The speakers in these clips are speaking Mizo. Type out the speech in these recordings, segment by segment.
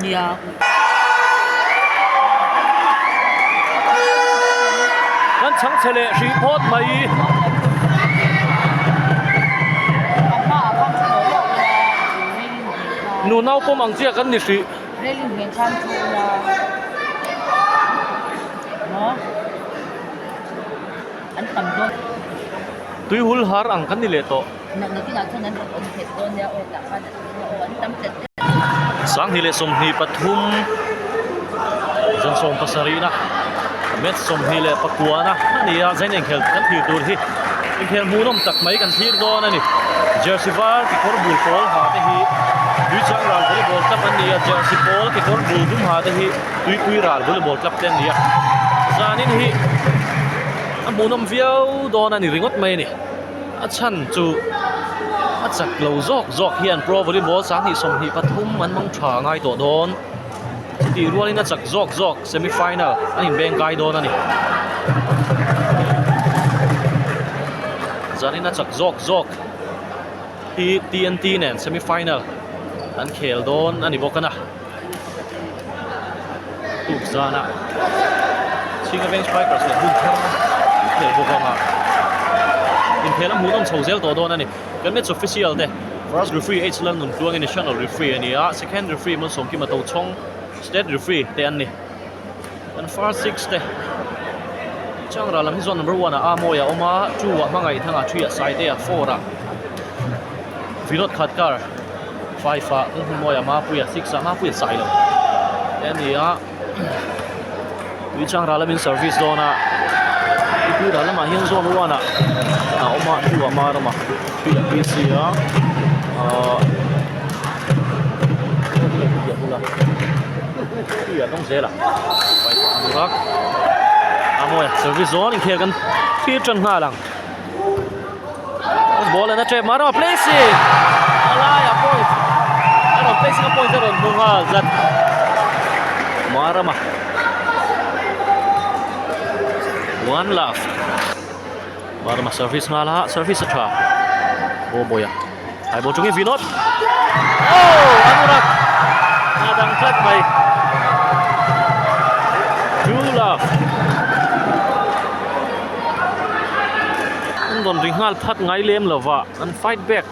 Nia. Kan chhang chhe leh hrih phawt mai. Nu nau pawm ang chiah kan ni hrih. Tui hul har ang kan ni leh tawh. 2023 zan 17 na match 29 na a ni a zain engkhel kan thlir tur hi inkhel hmuhnawm tak mai kan thlir dawn a ni jersey var kekawr bul pawl ha te hi Tuichang ral volleyball club an ni a jersey pawl kekawr bul dum ha te hi Tuipui ral volleyball club te an ni a zanin hi a hmuhnawm viau dawn a ni ringawt mai a ni. A chhan chu a chak lo zawk zawk hian pro volleyball 2023 an hmang tha ngai tawh dawn chutih rualin a chak zawk zawk semi final an inbeng kai dawn a ni. Zanin a chak zawk zawk hi T_N_T nen semi final an khel dawn a ni bawk a na. Tuk zana Chhinga Veng Strikers leh hun thar an khel bawk ang a, inkhel a hmuhnawm chho zel tawh dawn a ni. Kan match official te first referee H Lalnuntluangi national referee a ni a, second referee Malsawmkima Tochhawng state referee te an ni. Kan first six te Changra lam hi chuan number one ah Amawi a awm a, two ah Hmangaihthanga, three ah Saitea, four ah Vinod Khatkar. 5 ah kan hmu mawi a Mapuia 6 ah Mapuia sai lo te a ni a tui chang ral lamin service dawn a tui ral lamah hian zone 1 ah a awm a 2 ah Marama 3 ah PC a ahh tui ah dawng zel a 5 ah Anurag a mawi a service zawn inkhel kan thlir tan nghal ang. Ball an a tep Marama placing a laiah point a rawn placing a point a rawn hmu nghal tlat Marama one love Marama service nghal a service a tha Boboya hai ball chungin Vinod oh Anurak a dang tlat mai two love An rawn ri nghal phat ngai lem lo va, an fight back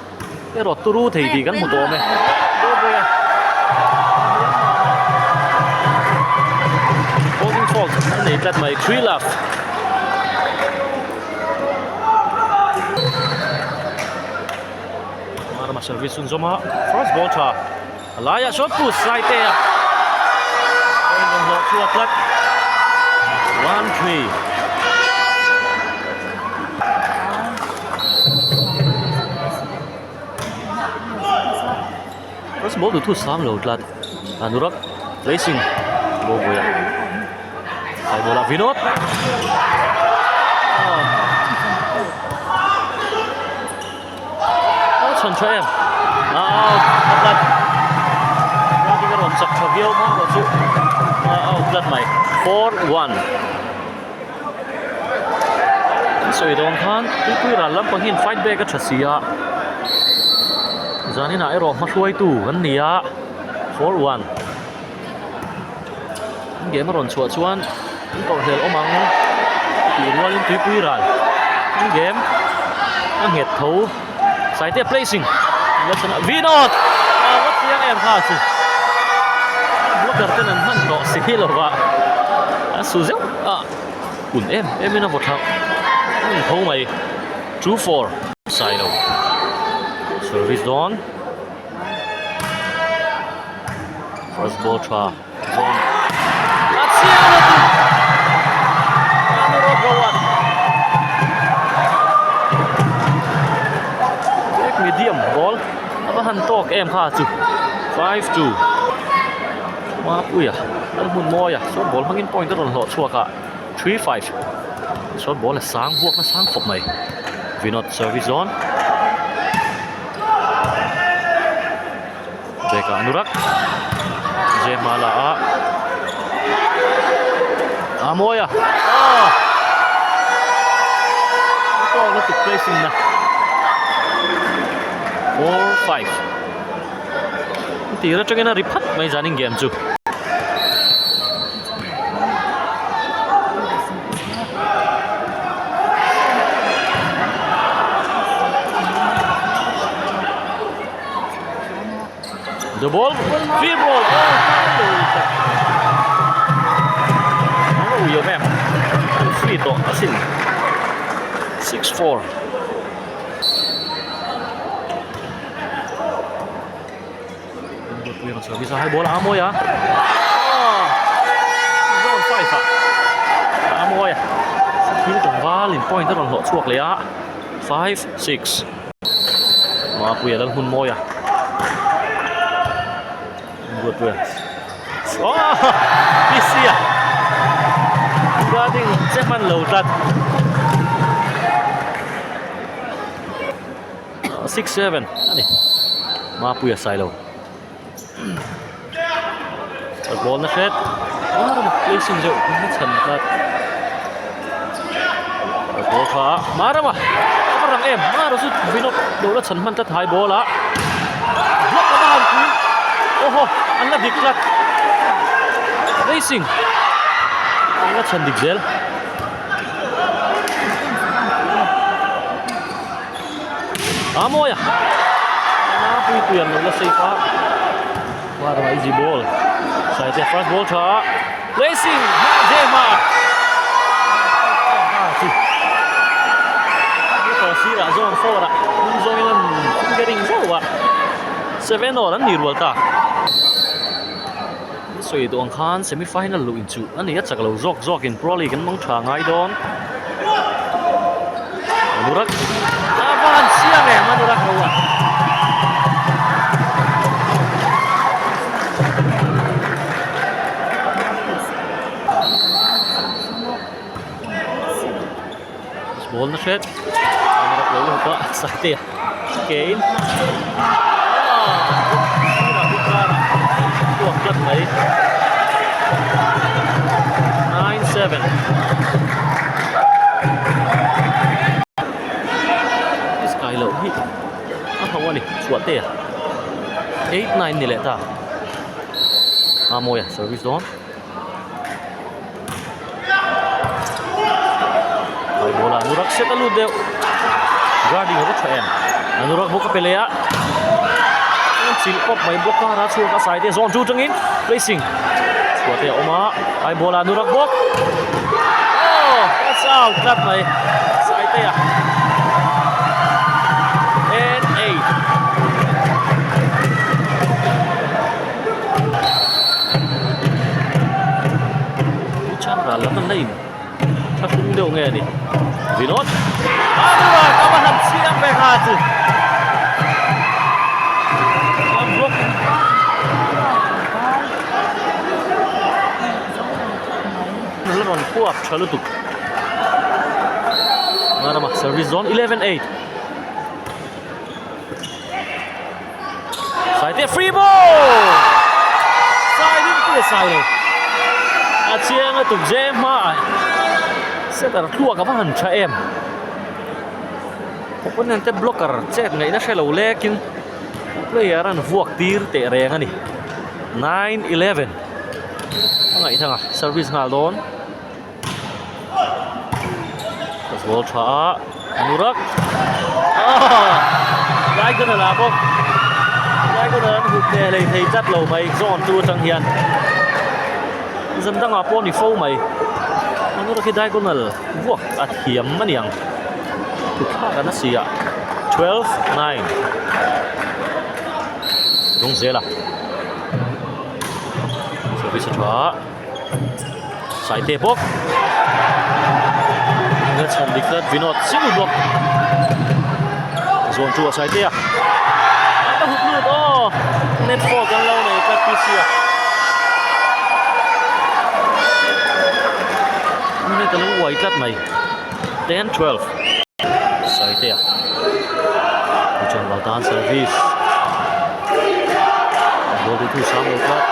erawh turu thei tih kan hmu tawh awm e. Holding fault an nei tlat mai, three love. Marama service hun zawm a, first ball tha. A laiah sawn push lai te a point rawn hlawh chhuak tlat 1-3 First ball duh thu sang lo tlat Anurak placing Boboya Sai bola Vinod A chhan tha em a out a tlat Rocking a rawn chak tha viau hma erawh chu a out tlat mai 4-1 An sawi dawn khan tuipui ral lampang hian fight back a tha si a zaninah erawh hma hruaitu an ni a 4-1 An game a rawn chhuah chuan an tawrhhlel awm ang tih rualin tuipui ral an game a nghet tho Saitea placing Vinod a va chiang em kha chu blocker ten an hman tawh si lo va a su zeuh a kun em em in a vaw thak a ni tho mai 2-4 Sailo service dawn. First ball tha zawn a chiang lutuk Anurag Rawat Back medium ball a va han tawk em kha chu 5-2 Mapuia an hmun mawi a short ball hmangin point a rawn hlawh chhuak a 3-5 short ball a sang buak na sang khawp mai Vinod service zawn. Bag ah Anurak Jema la a a mawi a aw a tawk lutuk placing na 4 5. tir atangin a ri phat mai zanin game chu. The ball, free ball. Oh, ui em. Free tawh asin. 6-4. Service a hai ball a mawi a. Zone 5 a. A mawi a. Thil tlangval in point a rawn hlawh chhuak leh a. 5 6. Mapuia lal hmun mawi a. Buatpuia. Oh! Pisia. Guarding che hman lo tlat. 6 7 ani. Mapuia Sailo. A goal na hret. Placing zeuh na chhan tlat. A goal tha a. Marama. A rang em. Mara chu Vinod lo la chhan hman tlat high ball a. Block a han pui. Oho, an la dik tlat. Racing. An la chhan dik zel. A mawi a a pui pui an lo la safe a Marama easy ball Saite first ball tha a placing hma je hma chu tawh sirah zone 4 ah hnung zawngin an fingering zauh a 7 all an ni rual ta sawi duh ang khan semi final luh in chuh a ni a chak lo zawk zawk in pro league an hmang tha ngai dawn Anurak a va han siam em Anurak ho a ball na hret Anurak lo la hup a Saite ke in tuak tlat mai 9 7 sky loh hi a ho ani chhuah te a 8 9 ni leh ta a mawi a service dawn High ball a Anurak set a lut deuh guarding a va tha em Anurak bawk a pe leh a an chilh pawp mai bawk a a chhuak a sai te zawn chu tangin placing chhuah te a awm a high ball a Anurak bawk oh that's out tlat mai sai te a 10 8 Chandra lam an la in thlahrung deuh nge ni Vinod Anurag a va han chiang ve kha chu an block la rawn kuak tha lutuk Marama service zone 11-8 Saite free ball! Sai ding pui a sai lo. A chiang a tuk je hma ah setter thluak a va han tha em. Opponent te blocker chet ngaihna hre lo lekin player an vuak tir teh reng a ni. 9-11 a ngaihthang a service nghal dawn. Ball tha a Anurak ah Diagonal ah bawk Diagonal an hup leh hlei thei tlat lo mai zawn tu atang hian zan dangah pawh a ni fo mai Anurak hi diagonal vuak a thiam a niang thutthlak an a si a 12 9 dawng zel a service a tha a. Saite bawk a chhan dik tlat Vinod single bawk zawn chu a Saite a a hup lut aw net fault an lo nei tlat PC a net a lo uai tlat mai 10 12 Saite a chuan Valtan service ball duhtu sang lo tlat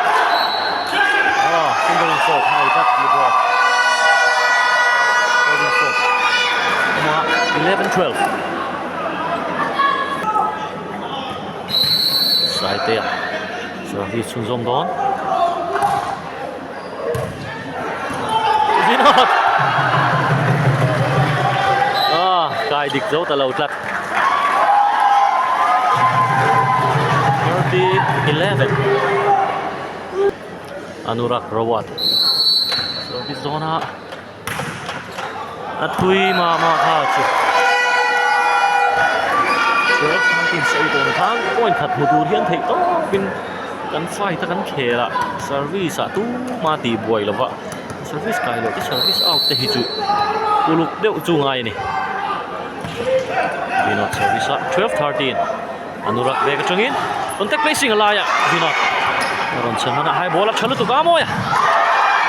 ah fingering fault a nei tlat Libra holding fault awma 11 12 Saite a. Service chhunzawm dawn. Vinod! Ah, kai dik zo ta lo tlat. 30 11 Anurag Rawat service dawn a a thui mah mah kha chu 12 13 sawi tawn khan point khat hmu tur hian theih tawpin kan fight a kan khel a service ah tumah tih buai lova service kai loh te service out te hi chu uluk deuh chu ngai a ni. Vinod service a 12 13 Anurag bag atangin contact placing a laiah Vinod a rawn chhan hman a high ball a tha lutuk a mawi a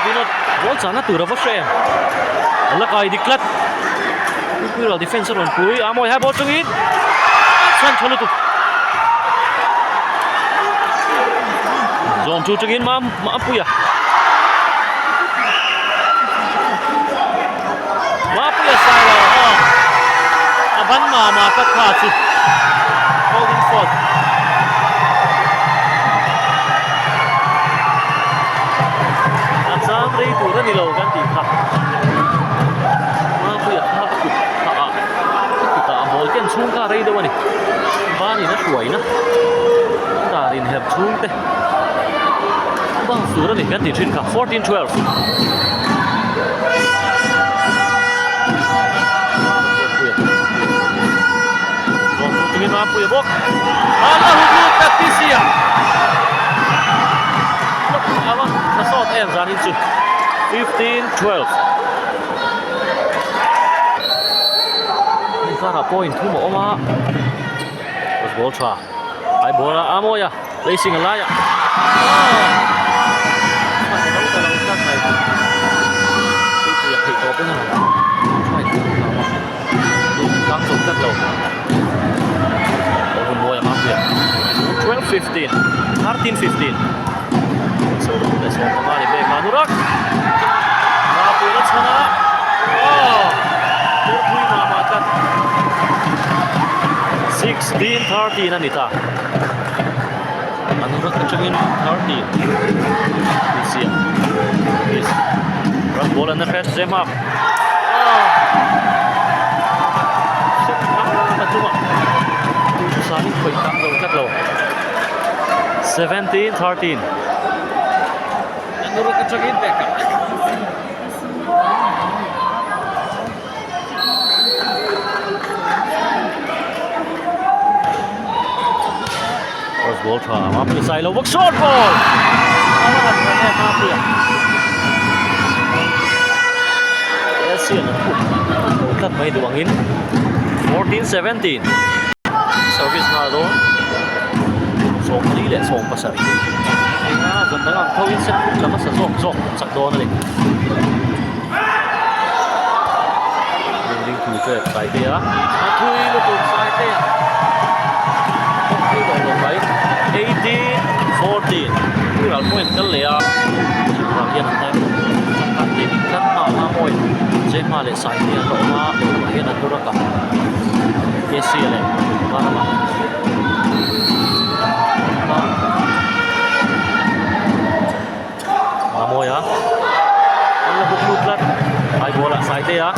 Vinod ball chahna tur a va hre em a la kai dik tlat Puipuiral defense a rawn pui a mawi high ball atangin a chhan tha lutuk zawm chu atangin mam Mapuia Mapuia Sailo aw a ban mama ka kha chu holding fault a chang rei tur a ni lo kan tih kha Mapuia kha a kut kha a a kutah a ball ken chhung kha a rei deuh a ni banin a hruaina dar inher chhung te. Bang tur a ni kan tih thin kha 14 12 Puia bawk a la huk lut ta TC-a a va tha sawt em zanin chu 15 12 Inkara point thum a awm a ball tha ai ball a a mawi a Racing a lai a 12 15 13 15 so le so panga ni bek anurak ma pui na chhana oh pui ma ma tlat 16 13 ani ta An rawt atangin 30 tih chiah ram ball an hret zem a a tum a sanin khawih tam lo tlat lo 17 13 an rawt atangin pek a. First ball tha Mapuia sai lo bawk short ball a va han tha em Mapuia Asian an put lo tlat mai duh angin 14 17 service nghal dawn 14 leh 17 enga zan dang ang tho in set lam a sa zawk zawk chak dawn a ni. Building thu te sai te a a thui lutuk sai te a thui lo lo mai 18 14 tui ral pawhin kal leh a chhungah hian an time kan leh bik tlat hma a mawi chengma leh sai te an la awm a lehlamah hian an rawk a K C leh Vanama A mawi a, an la buk lut tlat, high ball ah Saite a,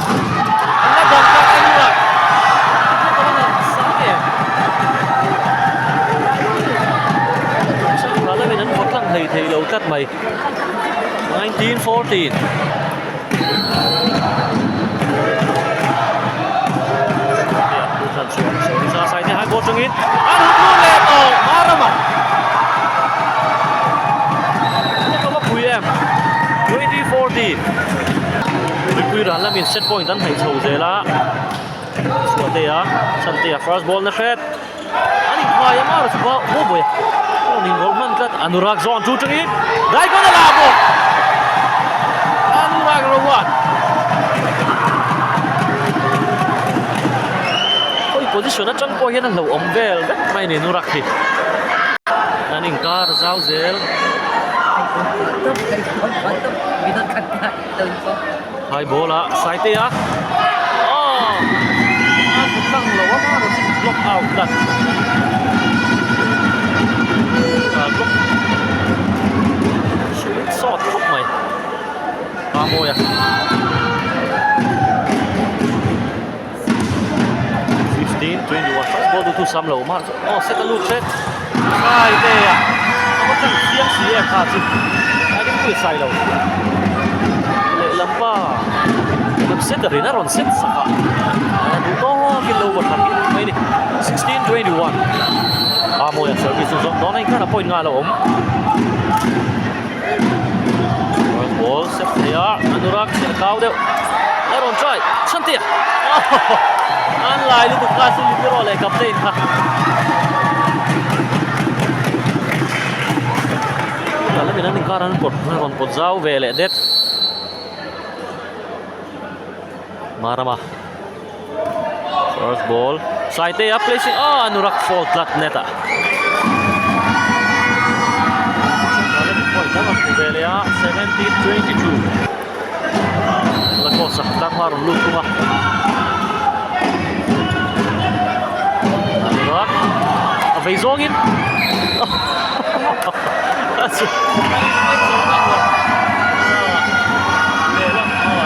an la bang tlat a ni a, Sangha lamin an vawt tlang hlei thei lo tlat mai, 1914. Saite high ball chungin an hut lut leh tawh Marama. Pui em 2040 Mipui ral lamin set point an hnaih chho zel a Chhuahtea Chhantea first ball na hret an inkhai a mar chu bo bawih a rawn inrawlh hman tlat Anurag zawn chu tangin Daikon a la bawk Anurag Rawat Khawi position atang pawh hian a hlauhawm vel vek mai a ni Anurag hi. An inkar zau zel. Hai ball a Saite a. Oh! A kut tlang lo a block out tlat. Block. sawt khawp mai. A mawi a. 15 21 first ball duhtu sam lo mah chu aw set a lut hret sai te a a va tlang chiang si em kha chu a ding pui sai lo lehlam pa lehlam set a rin a rawn set sak a a duh tawkin lo va thla hmiah mai a ni 16 21 a mawi a service chu zawm dawn a inkhan a point nga a lo awm. Ball set thei a, Anurag chhiah kau deuh a rawn try Chhantea an lai lutuk kha chu Libero leh captain kha Lamin an inkar an pawt rawn pawt zau ve leh det Marama First ball Saitea placing ah Anurag fall tlat net ah 17-22 Lacoste tlang hma rawn lut tung a Anurag a vei zawngin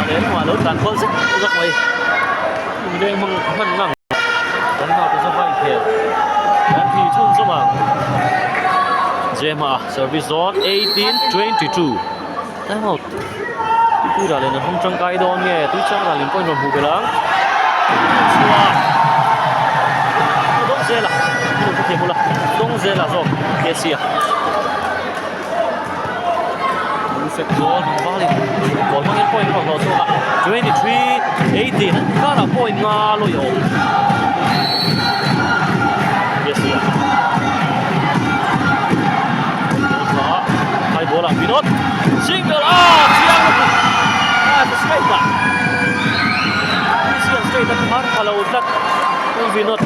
lehlamah lo tlan kual zek zek mai veng hmang hman ngang kan hma te zawk a inkhel kan thi chhun zawm ang Jema service dawn 18 22 time out tui ral in an hmang tangkai dawn nge tui chang ral in point rawn hmuh belh ang chhuak dawng zela dawng zela zawk Kesia. Perfect goal Valin goal hmangin point a rawn hlawh chhuak a 23 18 an karah point nga lawi a awm yes yeah high ball ah Vinod single ah chiang lutuk ah straight ah siang straight a phar pha lo tlat Vinod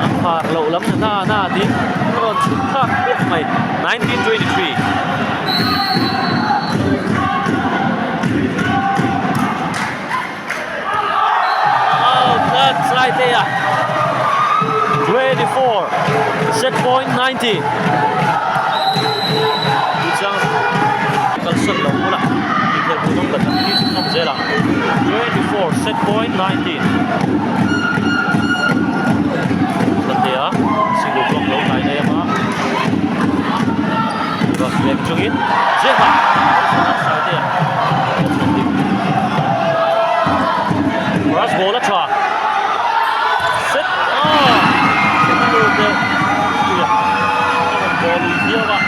a phar loh lam na na tin a rawn chhuk thlak piah mai 1923. Out that side there. 24 set point 19. Tuchang kalsan lo mula. Inkhel hmuhnawm tak ang hi chhunzawm zel ang. 24 set point 19. Santea single block lo hnai nei ama. Rush lek chungin Jeha Santea Rush ball a tha. Set ah lut deuh. Puia a rawn ball ui viau a.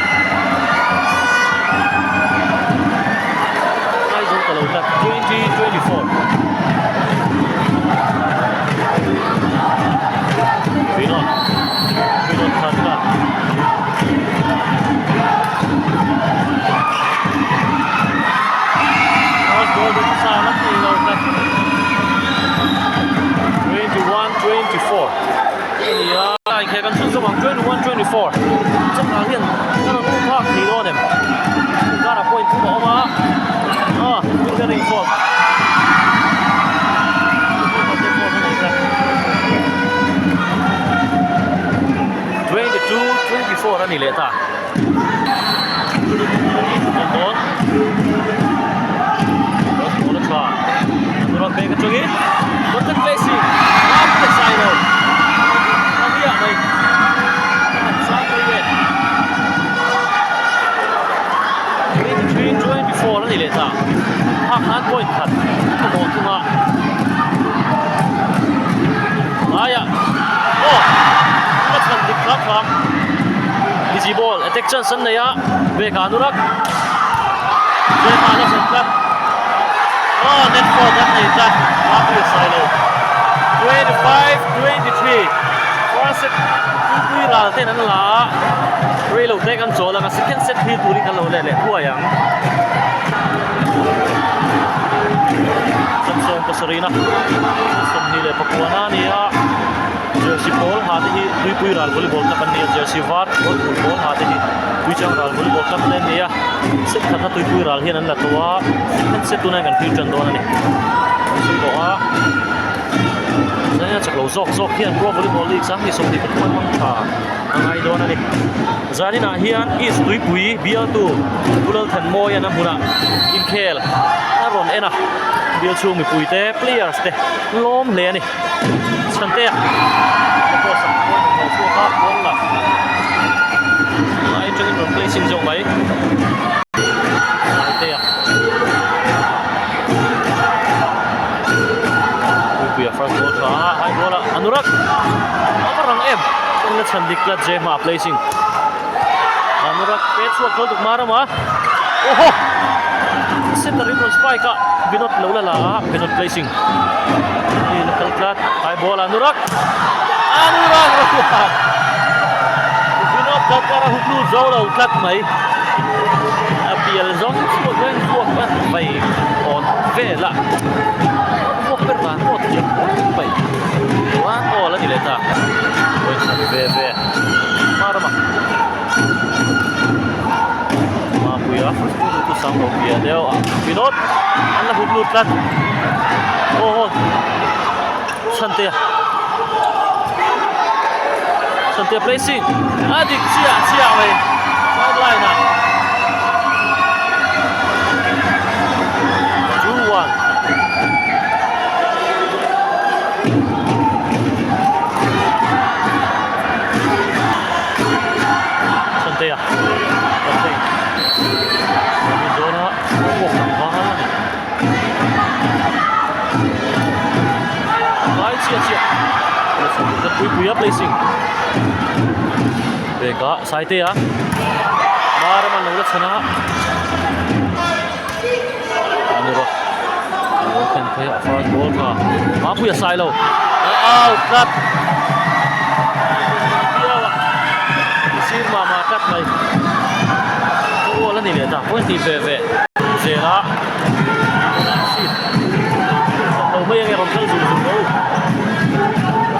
Aizawl ta lo tlat 20 24. Vinod Vinod Khatka First goal dun sa lam nei lo tlat 21 24 ania inkhel kan chhun zawm ang 21 24 chawhmeh hian a rawn um phak thei dawn em karah point thum a awm a ah winner in form 22 24 a ni leh ta dawn ball a tha Anurag bag atangin contact placing ram te sai lo a hliah mai a han chang mai e 23 24 a ni leh ta phak nan point khat a mawh thung a hnaiah aw a chhan dik hlak hlak busy ball attack chance an nei a bag ah Anurag bag ah la chhan tlat aw net fault an nei tlat Mapui a sai lo 25 23 first set Tuipui ral ten an la a rei lo te kan chawl ang a second set hi turin kan lo let leh thuai ang Samsung pasarihna 21 a ni a jersey pawl ha te hi tuipui ral volleyball club an ni a jersey var pawl tur pawl ha te hi tuichang ral volleyball club te an ni a set khatna tuipui ral hian an la tawh a second set tunah hian kan thlir tan dawn a ni an zui tawh a chuan a chak lo zawk zawk hian pro volleyball league 2023 hmang tha. a ngai dawn a ni. Zaninah hian East Tuipui bialtu Pu Lalthanmawia'n a hmunah inkhel a rawn en a, bial chhung mipuite players te lawm hle a ni. Chhantea a cross a pawn a hnawh chhuak a, pawn la lai atangin rawn play sin zawk mai. Chhantea Puipuia first ball tha a, high ball a Anurak a va rang em en la chhan dik tlat je hma placing Anurak pe chhuak tho tuk mar ama oho center in rawn spike a Vinod lo la la a Vinod placing ni la kal tlat high ball Anurak Anurak rawn Vinod Thakkar a hup lut zo lo tlat mai a pial zawng chhuak reng chhuak a vai awn vel a vuak ber dan pawh thiam hle mai chuan aw la ni leh ta vawi khat ve ve hma rama Mapuia chu sang lo piah deuh a Vinod an la hup lut tlat aw aw Chhantea Chhantea placing a dik chiah chiah mai sideline ah 2-1 Chhantea Chhantea Dawn a walk ang vang a ni. Lai chiah chiah pui pui a placing beka saite a Maraman lo la chhan a ani rawh ball khen phei a first ball tha Mapuia sai lo a out tlat sir mama tlat mai ball ani leh ta point ti ve ve zel a. Lo mai ange rawn kal zung zung lo.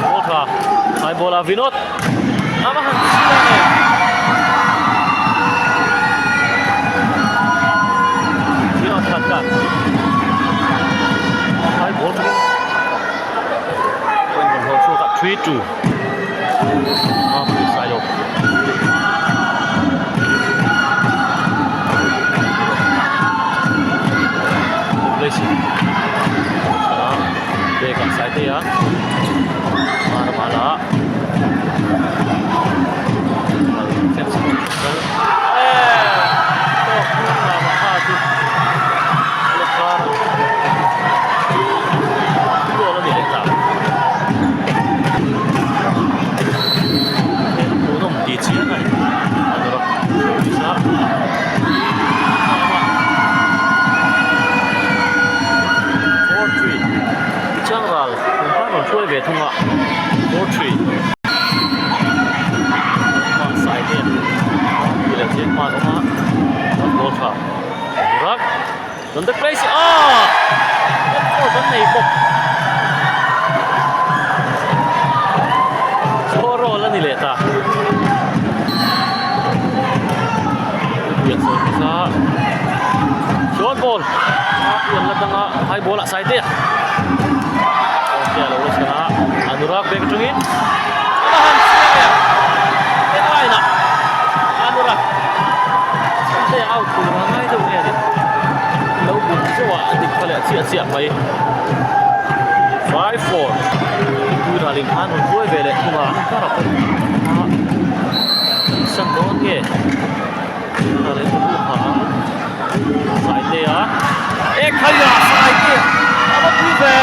Ball tha. High ball a Vinod. Ama han chiang e. Vinod khat khat. High ball tha. Point rawn hawn chhuak a 3-2. A sai lo. Blessing bag ah sai te a mar mala Tih chiang a ni a ni rawh 4 3 chiang ral kum khan rawn hruai ve thung a 4 3 hma sai te tih leh chiang hma an awm a goal tha rak Rawn the place ah goal kan nei bawk score roll a ni leh ta short ball a pian la danga high ball ah sai te a lo la chhan a Anurag bag atangin a han chiang e headline ah Anurag Chhante out tur a ngai deuh nge ni lo bun zeuh a a dik kha leh chiah chiah mai 5-4 tui ral in khan rawn hruai ve leh thung a an kar ah pawh a san dawn nge ral in ka bu pha a Saite a e khaia Saite a va pui ve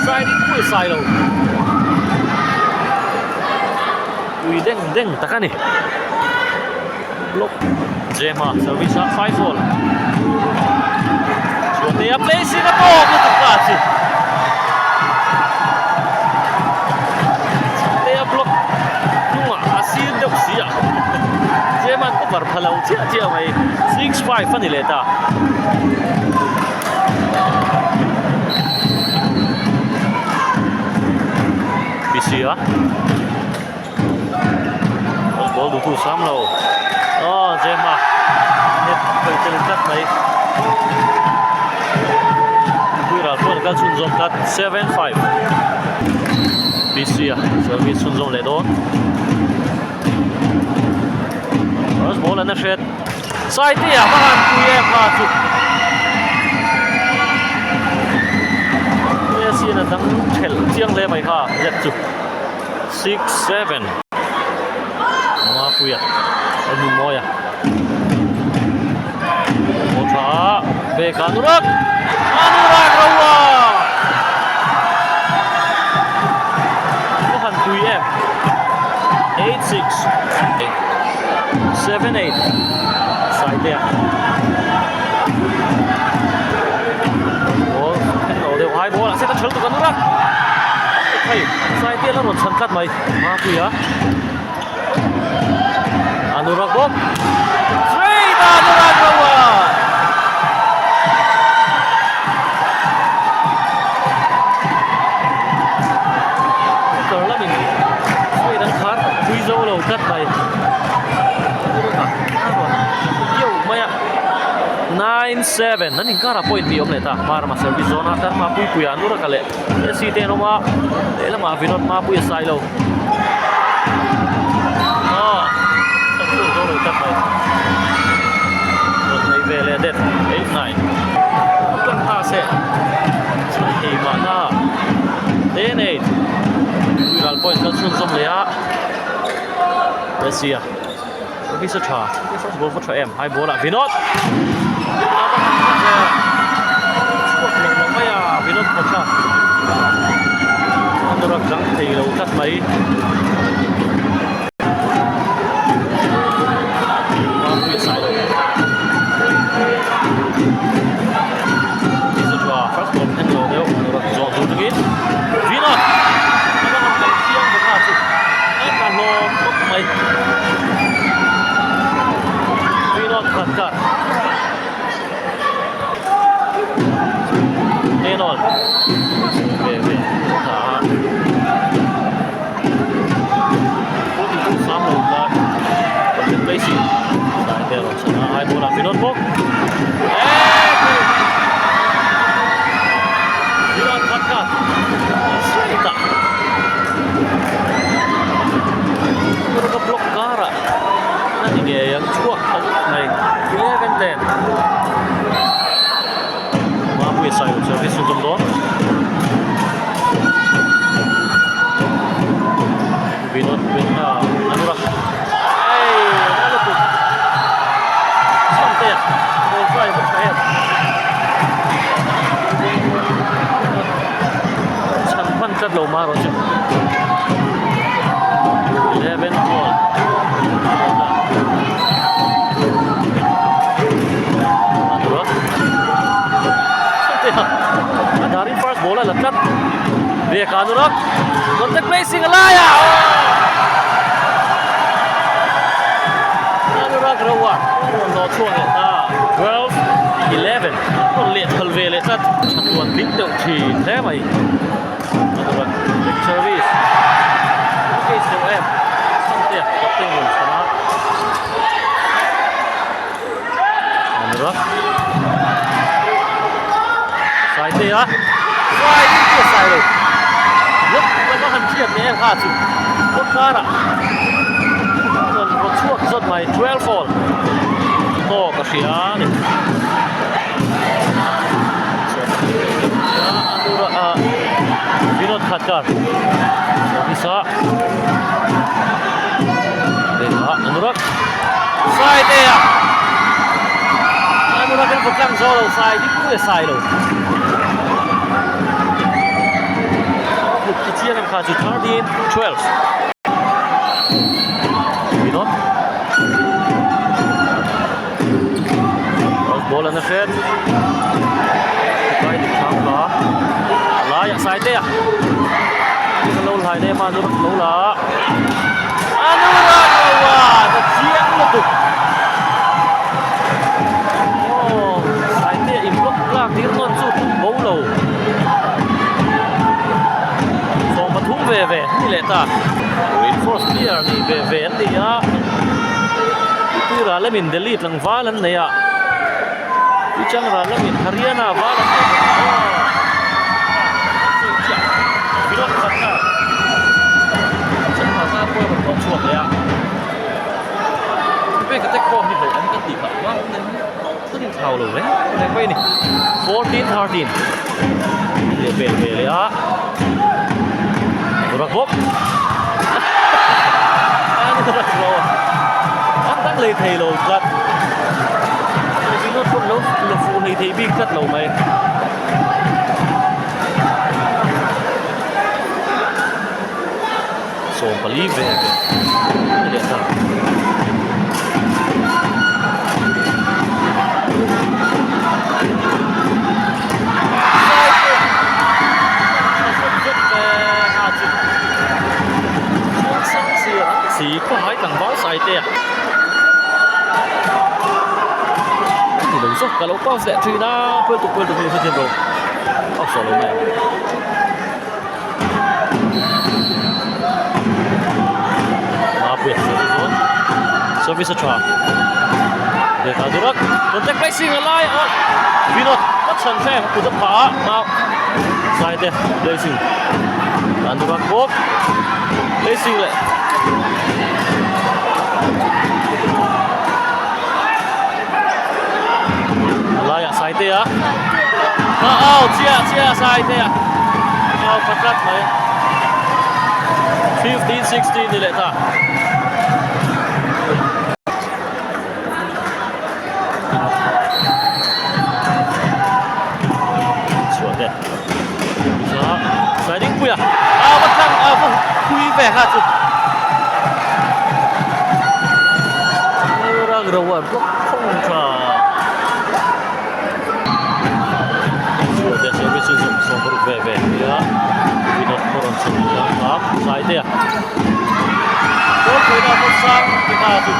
Saite pui sai lo Pui deng deng tak a ni. Block Jema service a 5 ball. Chuatea placing a tawk lutuk ta chu. Chuatea block hnungah a sir deuh si a. Jema an cover pha lo chiah chiah mai. 6-5 a ni leh ta. PC a. Ball duhtu sam lo aw Jema net khawih tel tlat mai Pui ral chuan kal chhunzawm tlat 7-5 PC a service chhunzawm leh dawn. First ball an a hret. Saitea va han pui em kha chu. Messi in a dang thelh chiang hle mai kha zet chu. 6 7 Mapuia a hnu mawi a. Ball tha Beka Anurag Anurag Rawa Va han pui em 8 6 7 8 Saitea Ball then lo deuh hai ball ah set a thal tuk Anurag Hei Saitea la rawn chhan tlat mai Mapuia Anurag bawk Straight Anurag Rawa Kar lamin straight an khar pui zo lo tlat mai Anurag a rawn kiau mai a 9-7 an inkar ah point tih a awm leh ta Hmarama service zawn a Dharma Puipuia Anurag a leh Messi te an awm a lehlamah Vinod Mapuia sai lo aw chhan chhuak zo lo tlat mai rawn hnaih ve leh det 8-9 kan ta se chhan thei mahna 10-8 Tuiral point kal chhun zawm leh a Messi a service a tha first ball va tha em high ball ah Vinod chhuak lo lo mai a Vinod Khacha a dang thei lo tlat mai first ball then lo deuh zawh tur takin Vinod a hlawm khawp mai Vinod Khadka Enol ve ve tha a sam lo la Pathian place in dai te rawn chhan a ai bawlah Vinod bawk Vinod Khadka straight ah Ka block karah a ni ngei ang chhuak tho mai 11 10 Mapuia Sailo service chu tum dawn Vinod Vinod Anurag ei a lutuk Chhangtea ball try bawk ta em Chhan hman tlat lo mah erawh chu 11 ball a darin first ball a la tlat Veka Anurag contact placing a lai a Anurag Rawa rawn nawh chhuak leh ta 12 11 rawn leh thal ve leh tlat chatuan tling deuh thin hle mai Anurag quick service case deuh em Sangtea captain rawn chhan a Anurag Saitea Sai ding chu a sai lo lawk lawk a han hriat leh em kha chu kawt karah rawn rawn chhuak zawt mai 12 all tawk a hria a ni. Vinod Khatkar Service a Anurag Saitea Anurag in kawtlang zo lo sai dik pui a sai lo Tluk ti chiang em kha chu 13 12 Vinod Ball an a hret Kai dik thang ka laiah Saitea ka lo hlai leh ma Anurag lo la Anurag lo a ta chiang lutuk aw Saitea in block lak tir nawn chu tum bo lo 13 ve ve ni leh ta reinforce player ni ve ve an ni a Tuira lamin Delhi tlangval an nei a Tuichang ral lamin Haryana val an nei bawk a Vinod Khanna Chakma pawh a rawn hlawh chhuak leh a Vivek Atek pawh. chau lo reng reng mai a ni. 14 13 leh pel ve leh a rak bawk an rak lo an dang lei thei lo tlat Vinod pawh lo la fuh hlei thei bik tlat lo mai. 14 ve ve a ni leh ta. Ka lo pass leh thin a pawi tuk pawi tuk hei hrethiam rawh a sawi lo mai ang. Mapuia service dawn service a tha lehkha durak contact placing a lai a Vinod a chhan hle kut a phah a mau Saite placing an durak bawk placing leh A laiah Saitea a au chiah chiah Saitea au kha tlat mai 15 16 ni leh ta. Chhuah te Saidingpuia a va tlang a va pui ve kha chu. Ro a block khawng tha. Chhuah te service chu zawm 60 ve ve nia. Vinod pawh rawn chhuk leh a a Saite a. Goal pawina a hmawt sang ti kha chu.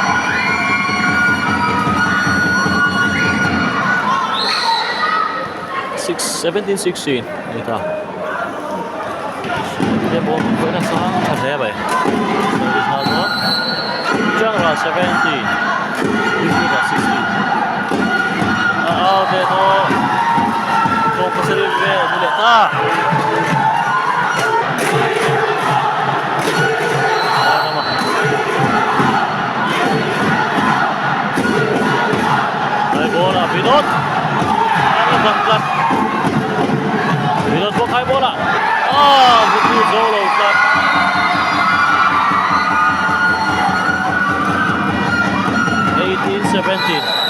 Six 17 16 ani ta. Te ball pawina sang tha hle mai. Service nghal dawn. Changral 17 Wicked 16. A out leh tawh. Thawk pasarih vel ni leh ta. Lai ball a Vinod. A bang tlat. Vinod bawk hai ball a. Ah, Vutu zo lo tlat. 18 17.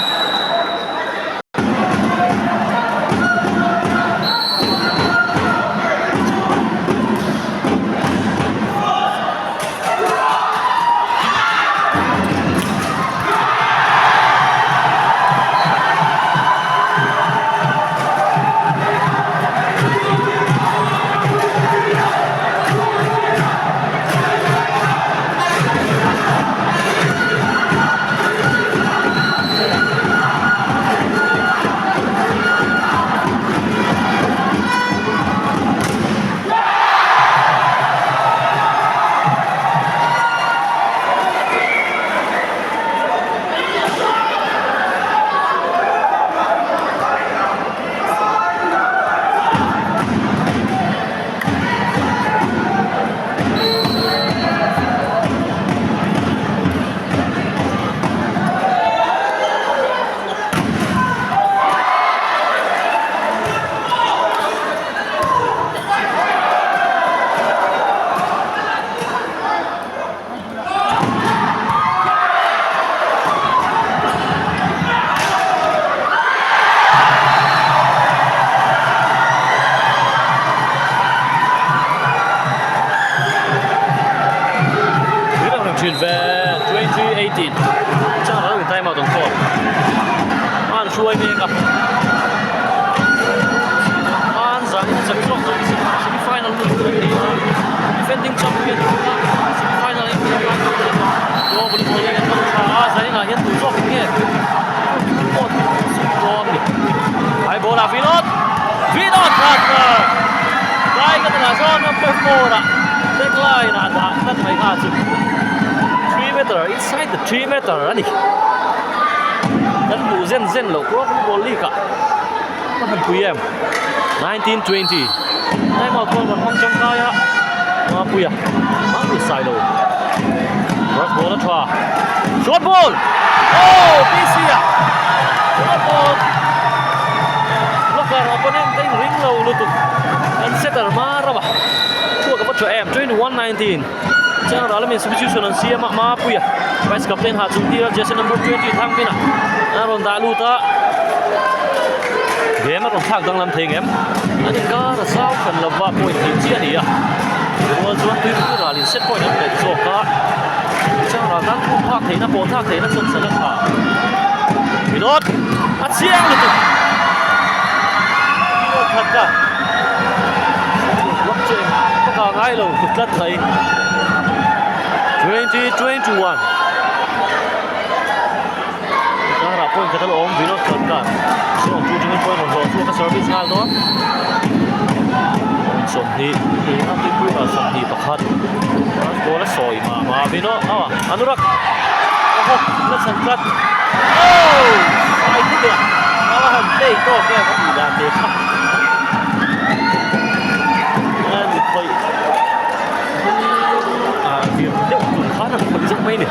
Thin ve 2018 chang lo in time out an call an hruai mek a an zan in chak zawk zawk semi final lut tur an ni a defending champion semi final in goal volleyball in an hmang tha a zanin ah hian duh zawk in nge pawh dawn ni high ball ah Vinod Vinod Bhatner tlai ka tunah chuan number 4 ah back line ah dah tlat mai kha chu 3 meter inside the 3 meter a ni kan hmuh zen zen loh pawh volleyball league ah ka han pui em 1920 time out pawh kan hmang tangkai a Mapuia Mapuia Sailo Rush ball a tha short ball oh PC a short ball. Opponent te in ring lo lutuk. An setter hma rama chhuak a va tha em. 21 19 Chiang ral lamin substitution an siam a Mapuia vice captain ha chung tir a jersey number 20 Thangmina a rawn dah lut a. Game a rawn thlak danglam thei ngem. An inkar a zau hran lova point hnih chiah a ni a. Rual chuan tuipui ralin set point an neih zawk a. Chiang ral tan khum phak theihna pawh thlak theihna chhan chhan a tha. Vinod a chiang lutuk. Vinod khat ka. Block chu eng vak a ngai lo tlat mai. 20 21 Karah point khat a la awm Vinod khat ka. Zone 2 atangin point rawn hlawh chhuak a service nghal dawn. 20 a tuipui ah 21 ball a sawi mah mah Vinod ah Anurak awhaw la chhan tlat oh sai thut a a han play tawk em a tih dan te kha a ni khawih ah vir deuh tum khan a khawih zeuh mai a ni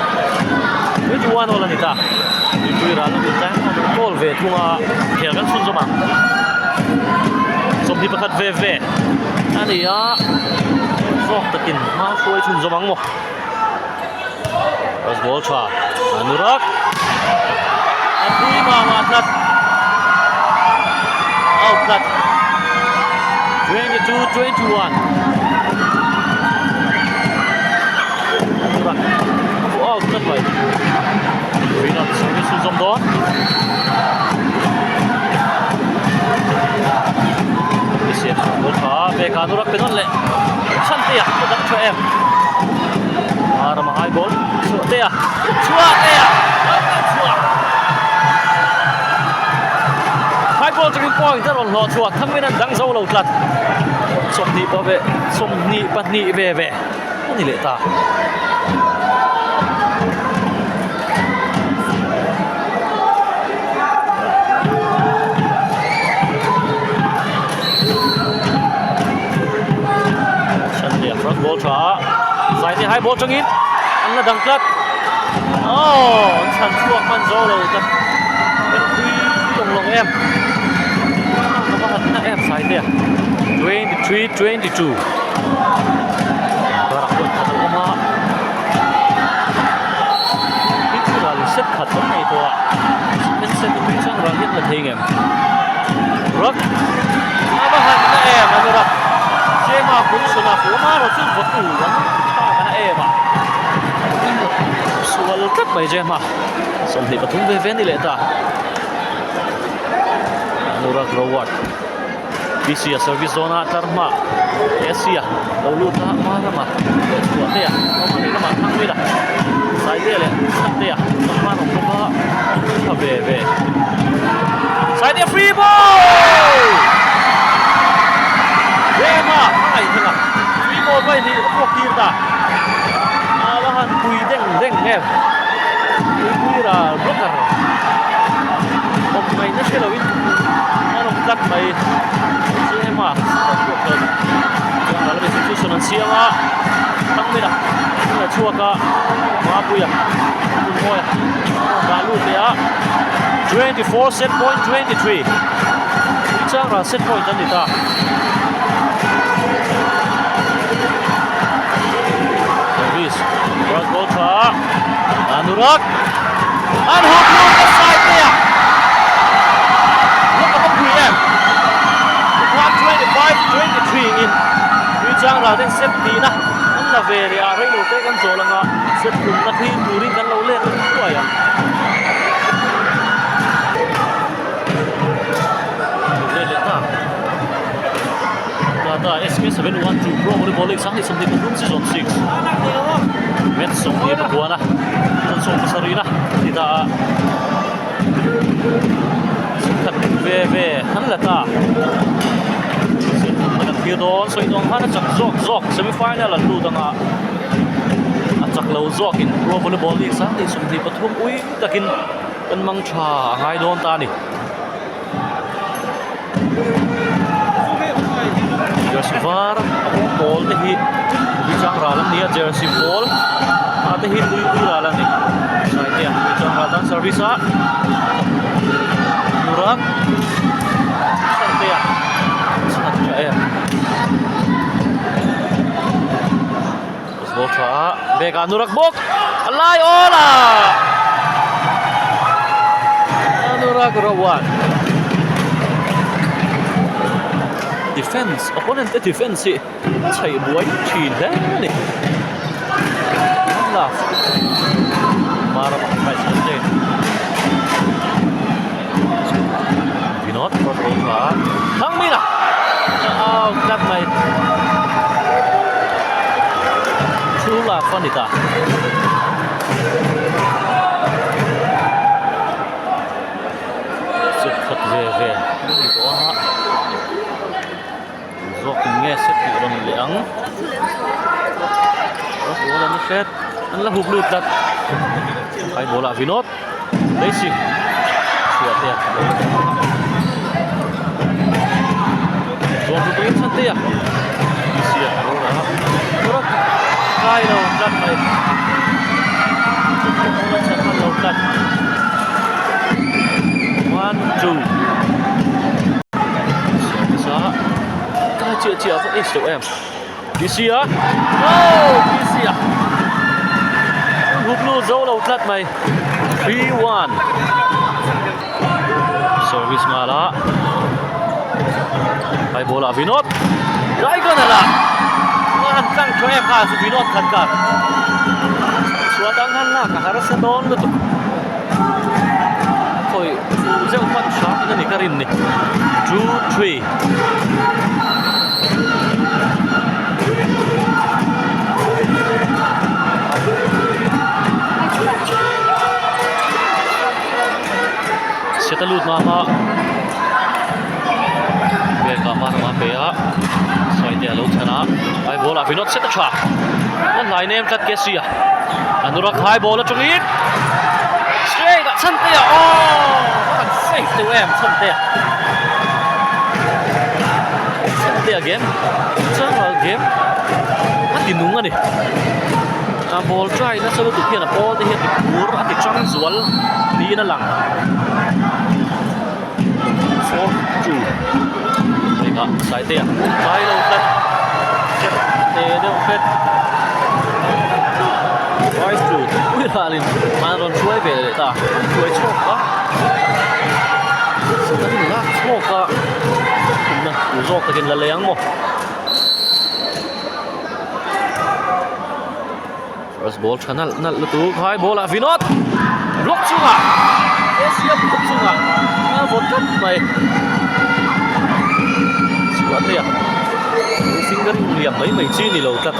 21 all a ni ta mipui ral a ni ta goal ve thung a khel kan chhun zawm ang 21 ve ve a ni a zawk takin hma hruai chhun zawm ang maw first ball tha Anurak a pui mah mah tlat out tlat 22 21 Anurak a fuh out tlat mai Vinod service chhun zawm dawn Siam ball tha pek Anurak pe nawn leh Chhantea a dang tha em Rama high ball Chhuahtea Chhuahtea chhuah high ball chungin point a rawn hlawh chhuak Thangmin an dang zo lo tlat 20 pa ve 22 ve ve a ni leh ta. Chhanlian front ball tha a Zaite high ball tangin an la dang tlat oh an chhan chhuak hman zo lo ta en pui lawng lawng em ka va han na em Zaite a 23 22 Karah pawh khat a awm a Tui ral set khat an nei tawh a second set a tui chang ral hian la thei ngem Ruck a va han na em a ni rak Jema Kunsun a fuh a rawh chu vawtu an thlak a na em a sual tlat mai Jema 23 ve ve a ni leh ta Anurag Rawat PC a service dawn a tlar hma AC a lo lut a hma lamah leh chhuah te a hma leh lamah thlang vel a Saite leh Chhante a hma an awm bawk a tha ve ve Saite free ball Rema a ngaih theng a free ball mai hi a puak tir ta a va han pui deng deng em pui ral blocker awm ngaihna hre lo in a rawn tlat mai Chema a chhuak hlawm chuan ral lamah substitution an siam a Thangmina a chhuak a Mapuia Hmunmawia a rawn dah lut leh a 24 set point 23 Tuichang ral set point an ni ta. Service cross ball tha Anurak an hawk lut a sai te a Look a pui em 125 23 in Tuichang ral ten set tihna an la ve leh a reilo te kan zawl anga set tumna khi turin kan lo let thuai ang. Let leh ta. Tata SK712 Pro Volleyball League 2023 Season 6 Match 29 a season 17 na ti ta a khat ve ve an la ta set an thlir dawn sawi dawn khan a chak zawk zawk semi final an lut anga a chak lo zawkin Pro Volleyball League 2023 ui takin kan mang tha a ngai dawn ta a ni. Jersey var a bawng pawl te hi tuichang ral an ni a jersey pawl a te hi tui pui ral a ni Saitea tuichang ral tan service a Nurak Saitea. tha a, bag ah Nurak bawk a lai awl a! Anurak Rowan Defense, opponent te defense hi a chheih buai thin hle a ni. Love Mara pakhat vice captain Vinod cross ball tha a, Thangmina a out tlat mai. True love a ni ta. Set khat ve ve a ni tawh a. Zawk in nge set tih rawn leh ang. Cross ball an hret an la hup lut tlat. High ball ah Vinod Daisy chhuah te a Zawk chu tuin chhan te a Isia a roll a Rawk kai lo tlat mai. Ball an chhan hman lo tlat. 1 2 Sa kai chiah chiah a va ace teuh em Tisia oh Tisia hup lut zo lo tlat mai 3 1 service nghal a high ball ah Vinod Dragon ala an tlang tha em kha chu Vinod khan kar chhuat ang han lak a harsa dawn lutuk. Khawi zeuh hman hram in a ni ka rin ni 2 3 Set a lut mam a Bag ah hman a pe a Saite a lo chhan a High ball ah Vinod set a tha a hlai nem tlat ke si a Anurak high ball atangin straight ah chhan te ah aww a han safe deuh em chhan te ah chhan te ah game chang ah game a ti nung a ni a ball try nasa lutuk hian a pawl te hi a ti phur a ti chang zual niin a lang 4 2 engah Saite a tlai lo tlat step te deuh hret 5 2 pui ralin an rawn hruai ve leh ta an hruai chhawk a an lak chhawk a thumna tur zawk takin la lei ang maw First ball tha nalh nalh lutuk hai ball ah Vinod block chungah Asia block chungah a vawt tlat mai chhuah te a finger in liam mai mai chi ni lo tlat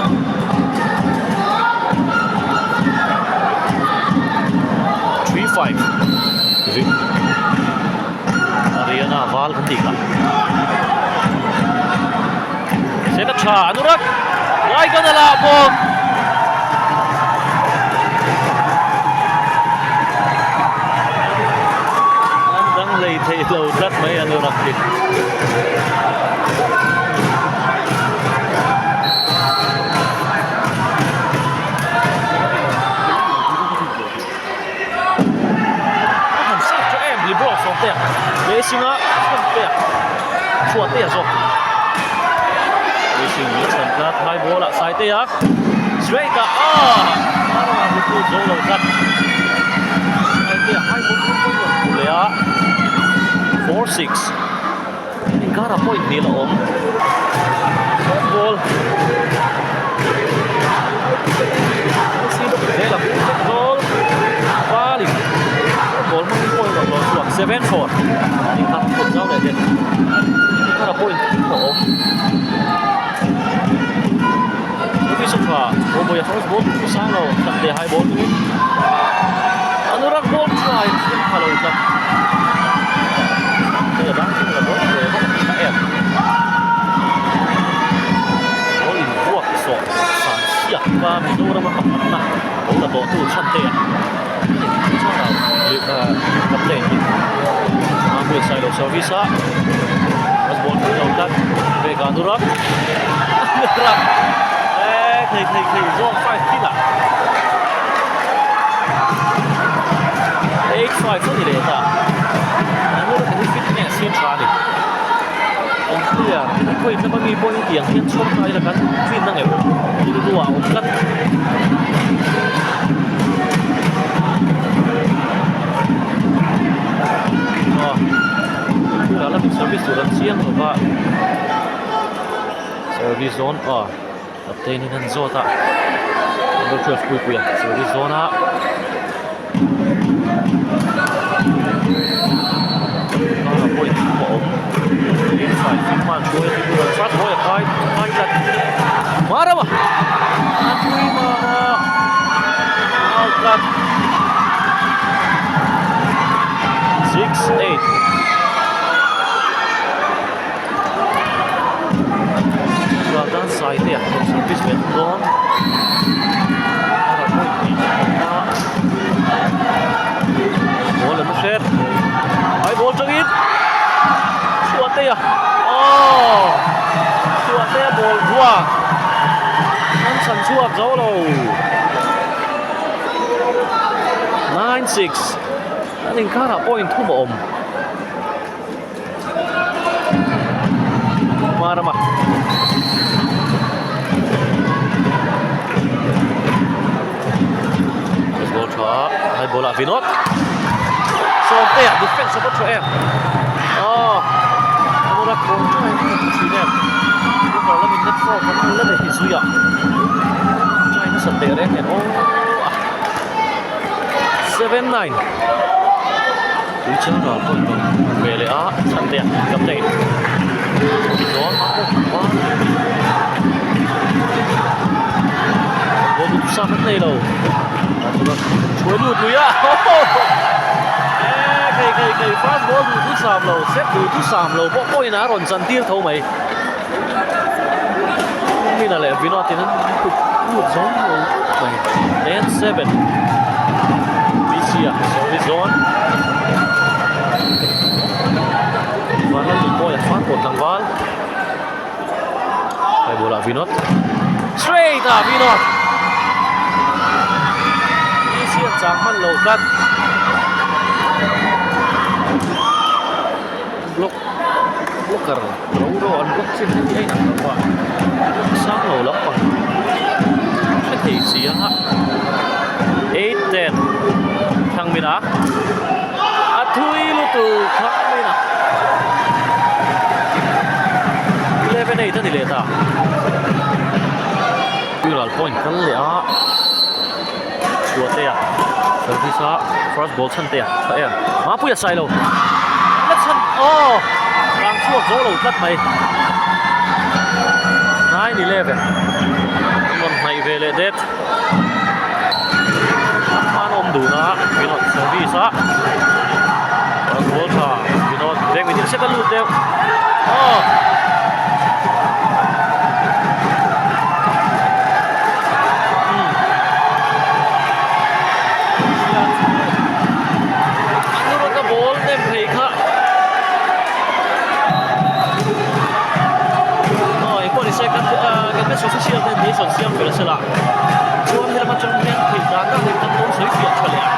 3 5 Ariana val kan tih kha Sena tha Anurak Raigan a lah bawk An dang hlei thei lo tlat mai Anurak hi A han save tha em Libro Sawmtea Racing a Sawmtea Chhuahtea zawk Racing a chhan tlat high ball ah Saitea straight ah aw a rawn hmu tu zo lo tlat Saitea high ball rawn hmu leh a 4-6 Inkara point hnih la awm ball Zela ball Valin ball hmangin point rawn lawm chhuak 7-4 inkara point zau leh den inkara point la awm Office tha Cowboy a first ball chu sang lo tak leh high ball tumin Anurak ball try thil pha lo tlat hei a dang thing la ball ve bawk a em ball in vuak sawh san siak ka Mizoram a pakhatna lo la tawh tu chhan te a captain hi a buatsaih lo service a first ball thei lo tlat vek a Anurak Anurak eh thei thei thei zawng 5 thinah 8 5 a ni leh ta Anurak hi fitness hi tha a ni. Kan player te hi khawi tlama mi pawh hi tiang hian chhawr ta ila kan clean na ngeuh rilru ah a awm tlat. Aw tunah lamin service tur an chiang lo va service dawn aw captain in an zawt a number 12 puipuia service dawn a. Karah pawh in a awm inside Finman hruai a tih tur a ni kai kai tlat Marama a tui mama out tlat 6 8 Raldan Saite a rawn service ve thung dawn karah pawh in a awm a. Ball an hret ai ball tangin Chhuahtea aw Chhuahtea ball vuak an chhan chhuak zo lo 9 6 an inkarah pawh inthum a awm. Hma rama goal tha hai ball ah Vinod Sawmtea defense a va tha em aw Amura kawr tha em em thin em keeper lamin net four kan la nei zui a try nasa teh reng nen aw 7 9 Tui chang ral pawh in rawn ve leh a chhan te a captain tichuan a pawh a ball duh sa kan nei lo hruai lut lui a e khei khei khei fast ball duh thu sam lo set duh thu sam lo pawh pawhin a rawn chan tir tho mai Mina leh Vinod in an kut lut zawng lo mai 10 7 BC a sorry zawn Vanlal Nunmawia far pawh tlangval hei bulah Vinod straight ah Vinod BC an chang hman lo tlat block blocker ro ro an block chin hi a inang lo a block sang lo lampang hre thei si a 8 10 Thangmina a thui lutuk Thangmina 11 8 a ni leh ta Tuiral point kal leh a Chhuahtea service a first ball chhan te a tha em Mapuia sai lo la chhan aw rang chhuak zo lo tlat mai 9 11 rawn hnaih ve leh det an awm dun a Vinod service a first ball tha Vinod veng mitin set a lut deuh aw. Ka ball nem thei kha aw engpawh ni se kan kan match official ten ni sawn siam fel sela chuan helam atang hian theih dan dan in kan lo sawi fiah tha leh ang.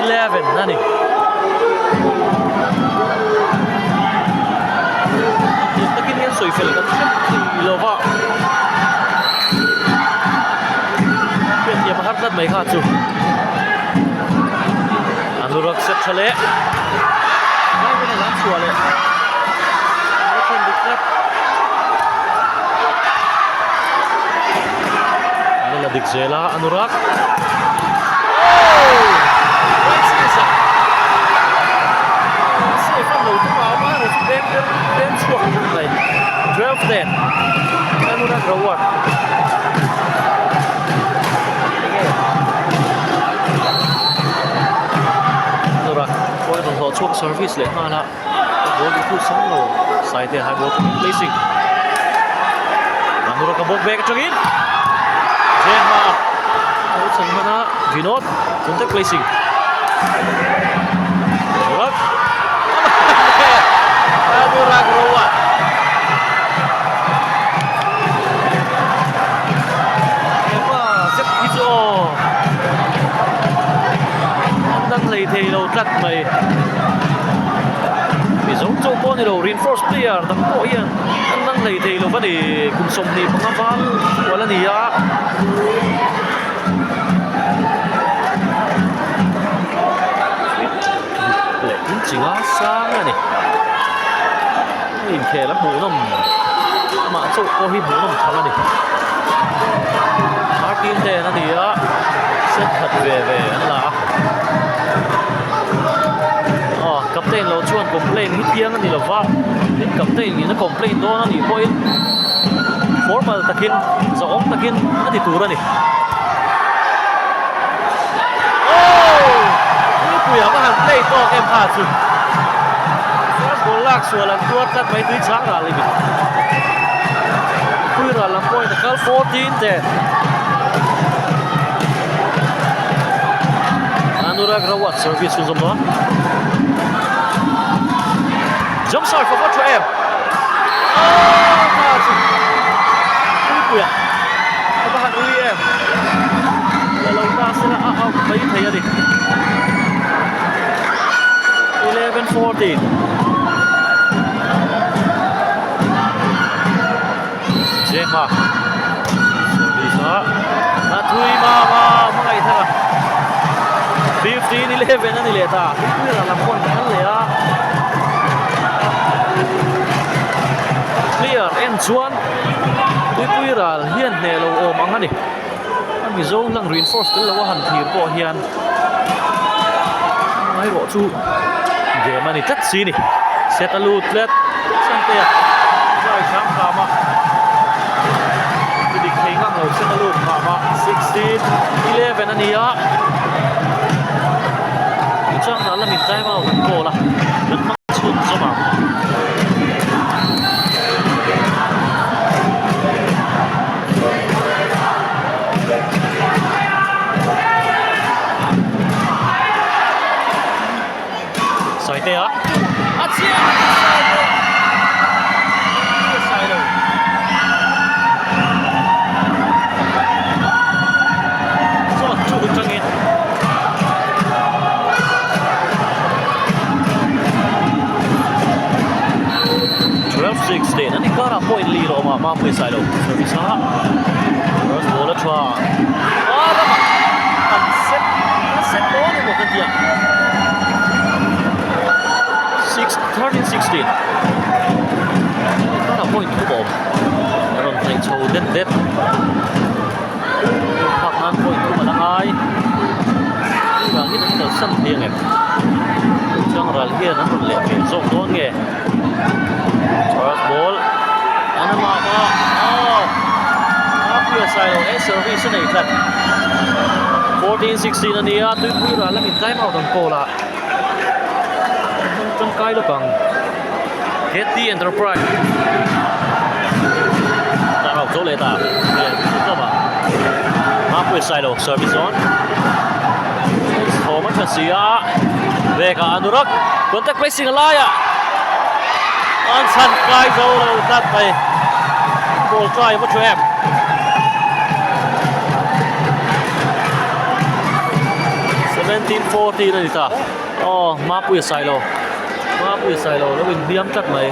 11 a ni. Dik takin hian sawi fel kan hrep thei lo va. Hriatthiam a har tlat mai kha chu. Anurak set tha leh. Vai a lan chhuah leh. A thlen dik tlat. An la dik zel a Anurak. Oh! Right side ah. Safe an lo tum a awm a erawh chu beng beng chhuak mai. 12 10. Anurak Rawat. Tura khawi rawn hlawh chhuak service leh nghal a ball in phut sang lo Saite high ball placing Anura ka bawk bek atangin Zenma a lo chhan hman a Vinod contact placing Anura. Anurag Rawat. Hepa zet hi chu aw an dang hlei thei lo tlat mai. Mizo chauh pawh a ni lo, reinforce player dang pawh hian an dang hlei thei lo va ni. Kum 25 val kual a ni a. Leh in chi nga sang a ni. Inkhel a hmuhnawm amah chauh pawh hi hmuhnawm tham a ni. Martin ten a ni a, set khat ve ve an la a. Aw captain lo chuan complain hi thiang a ni lo va, tin captain in a complain dawn a nih pawhin formal takin zahawm takin a ti tur a ni. Aww! Puipuia va han play tawk em kha chu. First ball lak sual an tuar tlat mai tui chang ral in. Pui ral lam pawhin a kal 14 ten. Anurag Rawat service hun zawm dawn. Jump serve a va tha em. Aww! Kha chu. Puipuia. A va han ui em. La lo ta sela a out mai thei a ni. 11-14. Jema. Service a. A thui ma ma hmangaih thar a. 15-11 a ni leh ta. Puia lam pawn kan leh a. Clear en chuan Tuipui ral hian hneh lo awm ang a ni. A Mizo hlang reinforce tel lo a han thlir pawh hian amaherawh chu game a ni tlat si a ni. Set a lut tlat Sangtea zai hram hram a ti dik thei ngang lo set a lut hram a 16 11 a ni a tichuan ral lamin time out an call a kan hmang chhun zawm ang. Saite a a chiang a ni Sailo Sailo Zone 2 atangin 12-16 an inkarah point li rawh mah Mapui Sailo service a first ball a tha a ramah an set an set dawn emaw ka tia 6 13 16 an inkarah point thum awm a rawn hnaih chho det det phak nan point thum a la ngai chuvang in an kalsan thei ang em chuang ral hian an rawn leh hmel zawk dawn nge first ball an a mah a aw a pia sai lo e service a nei tlat 14 16 a ni a tuipui ral lamin time out an call a tangkai lawk ang KT Enterprise time out zo leh ta Mapui Sailo service on thawm a tha si a vek a Anurak contact placing a laiah an chhan kai zo lo tlat mai ball try a va thu em 17-14 a ni ta aw Mapui Sailo Mapui Sailo lo inhliam tlat mai.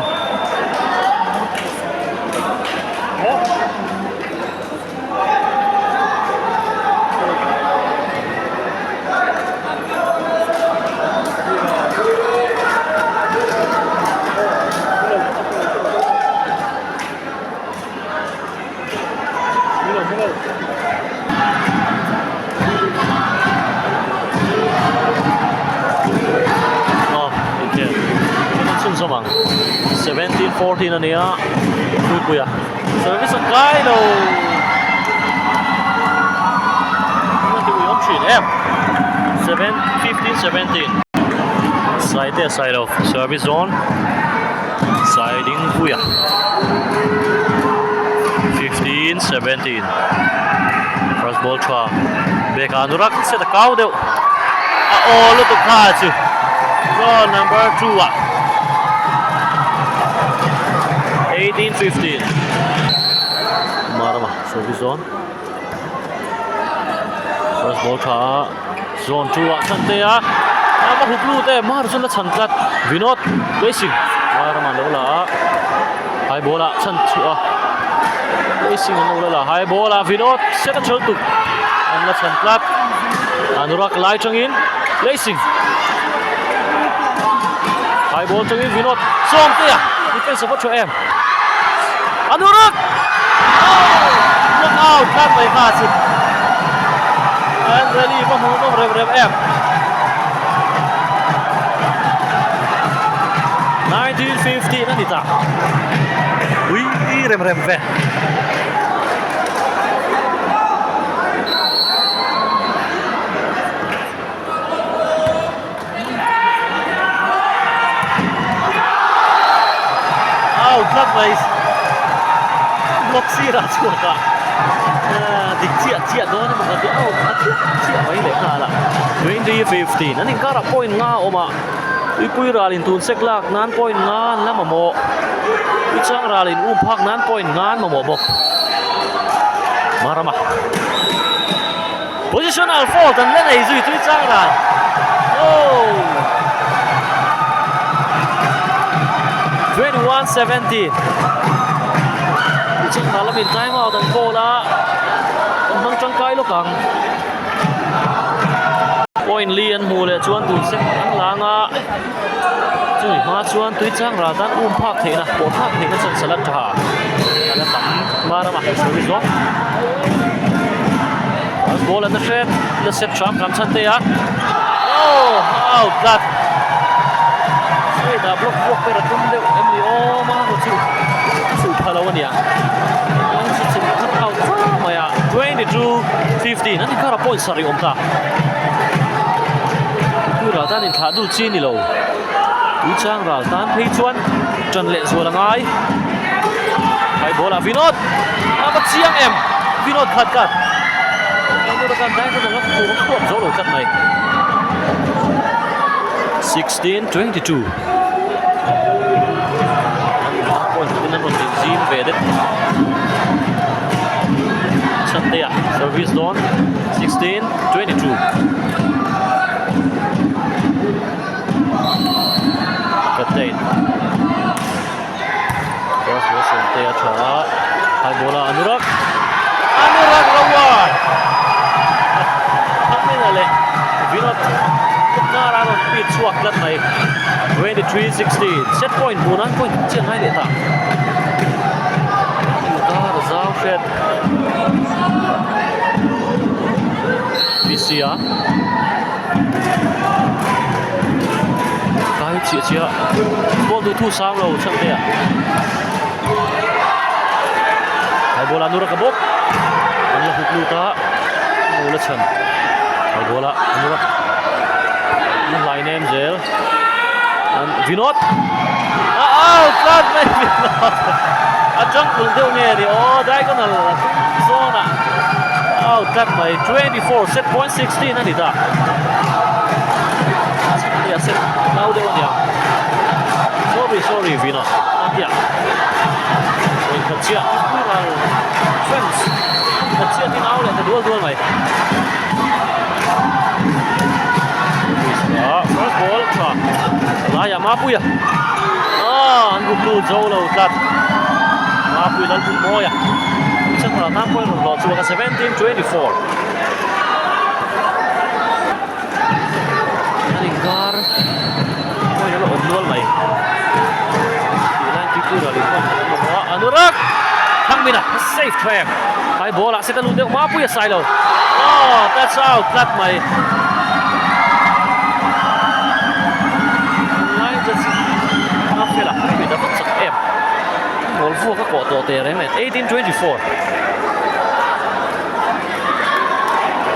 17-14 a ni a Puipuia service a kai lo a ti ui awm thin em 7 15 17 Saite a sai lo service dawn Sai Dingpuia 15 17 first ball tha beka Anurak set a kau deuh a aw lutuk kha chu goal number 2 ah. 18 15 Marama service dawn first ball tha a zone 2 ah chhan te a a va hup lut e Mar chuan a chhan tlat Vinod racing Marama lo la a high ball ah chhan chhuah a racing an lo la la high ball ah Vinod set a chhel tuk an la chhan tlat Anurak lai tangin racing high ball tangin Vinod Sawmtea defense a va tha em Anurak oh block out tlat mai kha chu an rally va hmu nawm rem rem em 1915 a ni ta ui rem rem ve Au tlat mai block sirah chhuak a dik chiah chiah dawn emaw ka ti au a chiah chiah mai leh nghal a 2015 an inkarah point nga a awm a tuipui ral in tun sek lak nan point nga an la mamawh tuichang ral in um phak nan point nga an mamawh bawk Marama. Positional fault an la nei zui tui chang ran. Oh! 21-17. Chang ral lamin time out an call a. An hmang tangkai lawk ang. Point li an hmu leh chuan tun sek an lang a. Chumi hma chuan tui chang ral tan um phak theihna pawh phak theihna chan salat tha. A la tam hma ramah sawi zawk. Ball an hret la set hram hram chhan te a oh out tlat side ah block vuak ber a tum deuh em ni awm a chu chu pha lo ania eng chu chu khat out fur mai a 22 15 an inkar a point sarih awm ta tui ral tan inthlah dul chi ni lo tui chang ral tan phei chuan tan leh zual a ngai high ball ah Vinod A va chiang em? Vinod khat khat. Vinod khan dai khan a khuap khuap zo lo tlat mai. 16-22 Point in an rawn din zim ve det. Chhantea service dawn 16-22 Captain First ball Sawmte a tha a, high ball a Anurak, Anurak Rawat! Thamina leh Vinod Kumar a rawn beat chhuak tlat mai. 23-16 set point hmuh nan point chiah ngai leh ta. Inkar zau hret PC a. Kai chiah chiah ball duh thu sang lo chhan te a hai ball a Anurag a bawk an la huk lut a ball a chhan hai ball a Anurag an hlai nem zel an Vinod a out tlat mai Vinod a tangkul deuh nge ni aw diagonal a tum zawn ah out tlat mai 24 set point 16 a ni ta. Nia set nau deuh ania. Sorry sorry Vina a tia. Oi khat chiah Plural friends khat chiah tin au leh ta dual dual mai. First ball tha laiah Mapuia. Ah an ruk lut zo lo tlat. Mapui Lalpui Mawia. Chakra tan pawhin rawn hlawh chhuak a 17-24. An inkar point a la awm nual mai tih lai Tuipui ral in point an mamawh a Anurak Thangmina safe tha em high ball ah set a lut deuh Mapui a sai lo oh that's out tlat mai line chu a fel a pui ta vak chak em ball vuak a kawh tawh teh reng nen 18 24.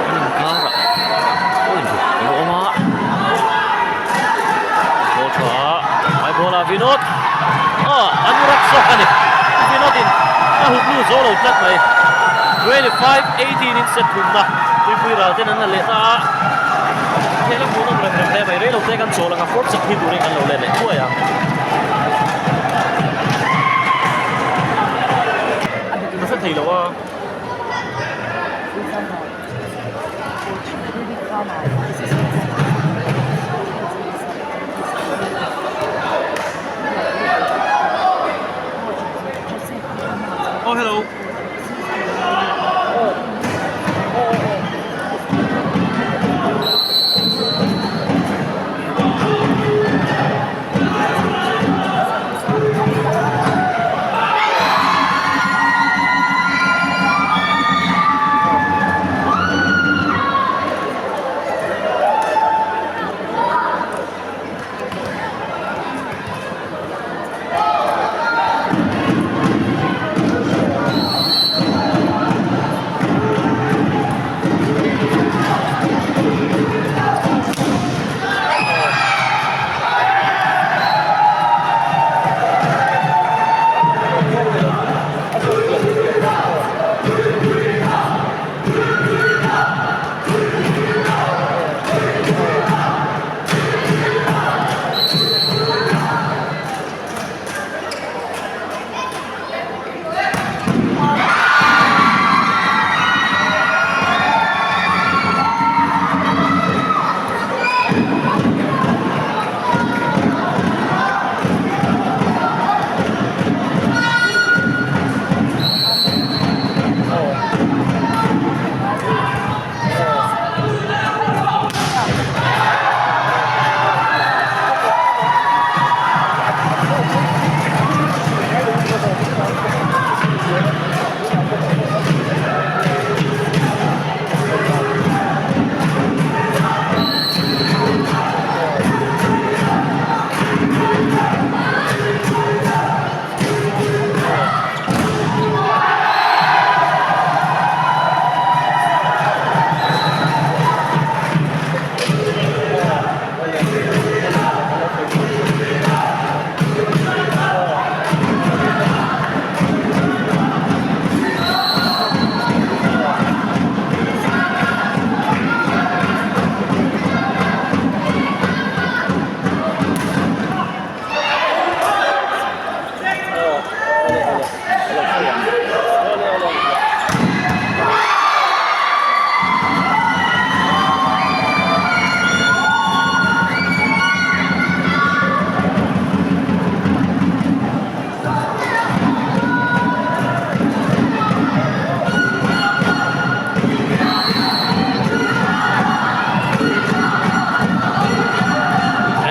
An inkarah point a lo awm a ball tha a hmai ball ah Vinod aw an rak zawk a ni Vinod in a hup lut zo lo tlat mai 25 18 in set thumna tuipui ral ten an la leh ta a hel a hmuhnawm rem rem hle mai reilo te kan chawl ang a fourth set hi turin kan lo let leh thuai ang. thei lo a. Oh hello.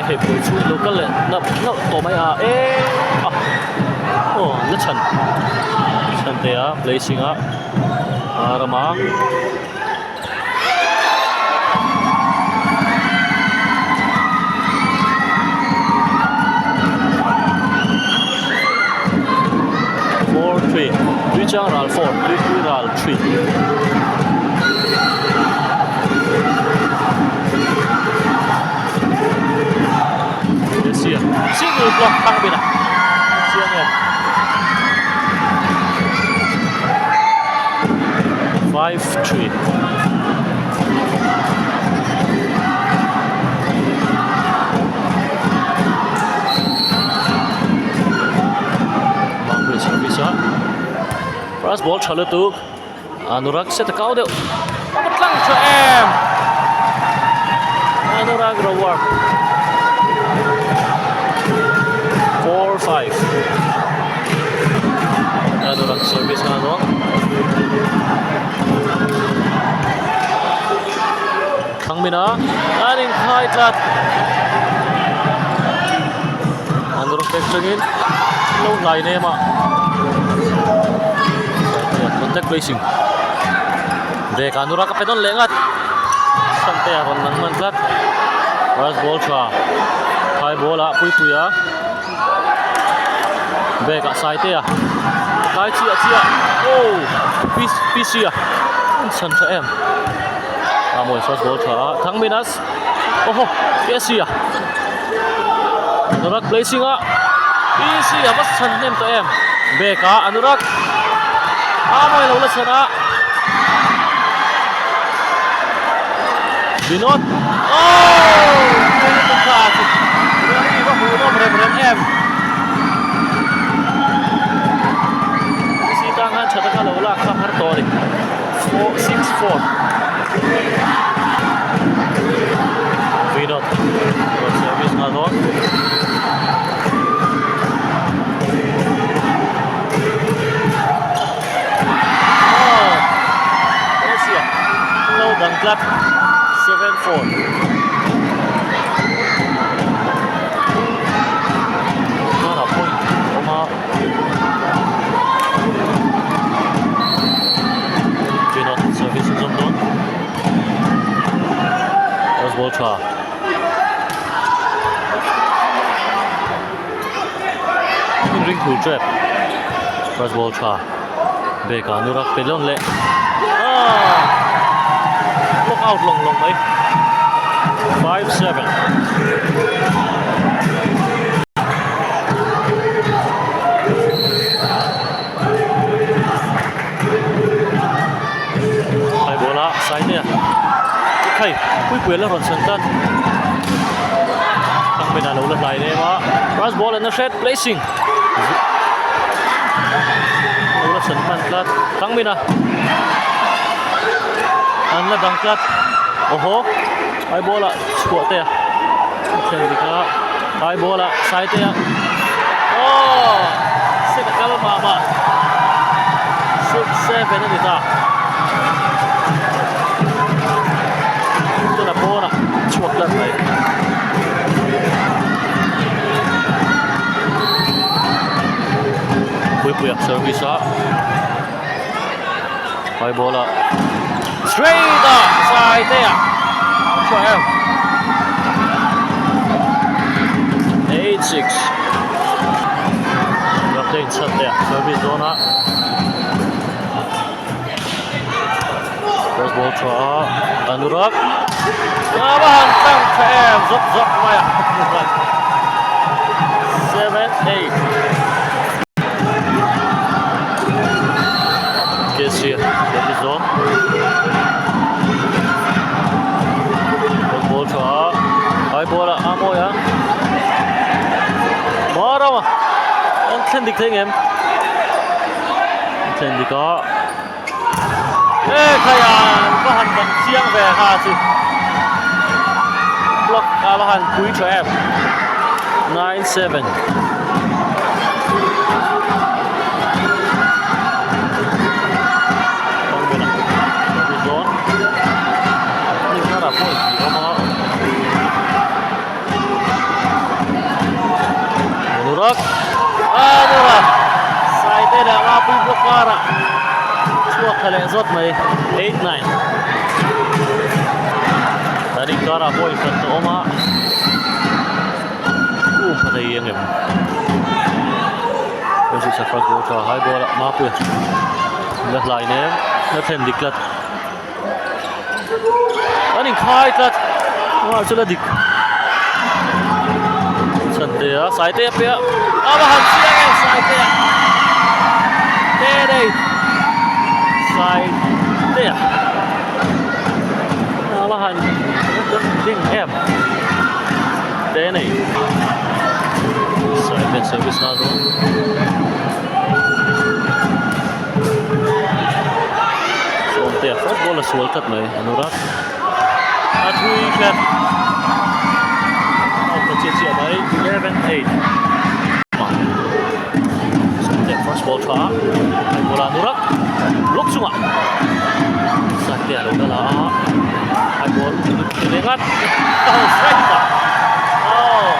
Hei pui chu lo kal leh nalh nalh tawh mai a e a aw la chhan chhan te a placing a rama. 4 3 Tuichang ral 4 Tuipui ral 3 Sia single block thang bina chiang em 5 3 Mangpui service a first ball tha lutuk Anurag set a kau deuh a va tlang tha em Anurag Rawar 4 5 Anurag service nga no Thangmina an inkhai tlat Anurag pek chungin lo hlai nem a contact placing bag Anurag a pe dawn leh ngat Sante a rawn lang hman tlat first ball tha phai ball ah Puipui a bag ah Saitea tlai chiah chiah oh PC a an chhan tha em a mawi first ball tha a Thangminas awhaw KC a Anurag placing a PC a va chhan hnem tawh em bag ah Anurag a mawi lo la chhan a Vinod oh va hmuh nawm rem rem em PC tang khan tha tak. atanga lo lak kha har tawh a ni. 4 6 4 Vinod rawn service nghal dawn. Oh, Asia lo dang tlat 7 4 Tunah point awm a Vinod service a zawm dawn First ball tha Ring thul trap First ball tha Beka Nurak pe lawn leh ah Block out lawng lawng mai 5 7 Hai ball a Saite Khai Puipuia la rawn chhan tan Thangmena lo la hlai lem a First ball an a hret placing Lo la chhan hman tlat Thangmena An la dang tlat Awhaw Hai ball ah chhuah te a thlen dik a Hai ball ah Saite a Aww Set a kal mah mah 6 7 a ni ta. Tuna pawnah chhuak tlat mai. Puipuia service a High ball a straight a Saitea chhuah em 8 6 Captain Chhantea service dawn a First ball tha a Anurag a va han tlang tha em zawk zawk mai a 7 8 Kesia service dawn First ball tha a high ball a a mawi a Marama an thlen dik thei ngem Thlen dik a E khai a va han dang chiang ve ha chu block a va han pui tha em 9 7 Anurak Anurak Saite leh Mapui bawk karah chhuak tha leh zawt mai 8 9 Tani karah pawh in khat a awm a um pha thei ang em Hei chu goal tha high ball ah Mapui la hlai nem la thlen dik tlat. An inkhai tlat a chu la dik Chhantea Saitea pia a va han chiang em Saitea te nei Saitea a va han ding em te nei Saitea service na dawn. Sawmtea first ball a sual tlat mai Anurag a thui hret out ta chiah chiah mai 11 8 Sawmtea first ball tha a ball a Anurag block chungah Sawmtea lo la la a high ball leh ngat oh strike a oh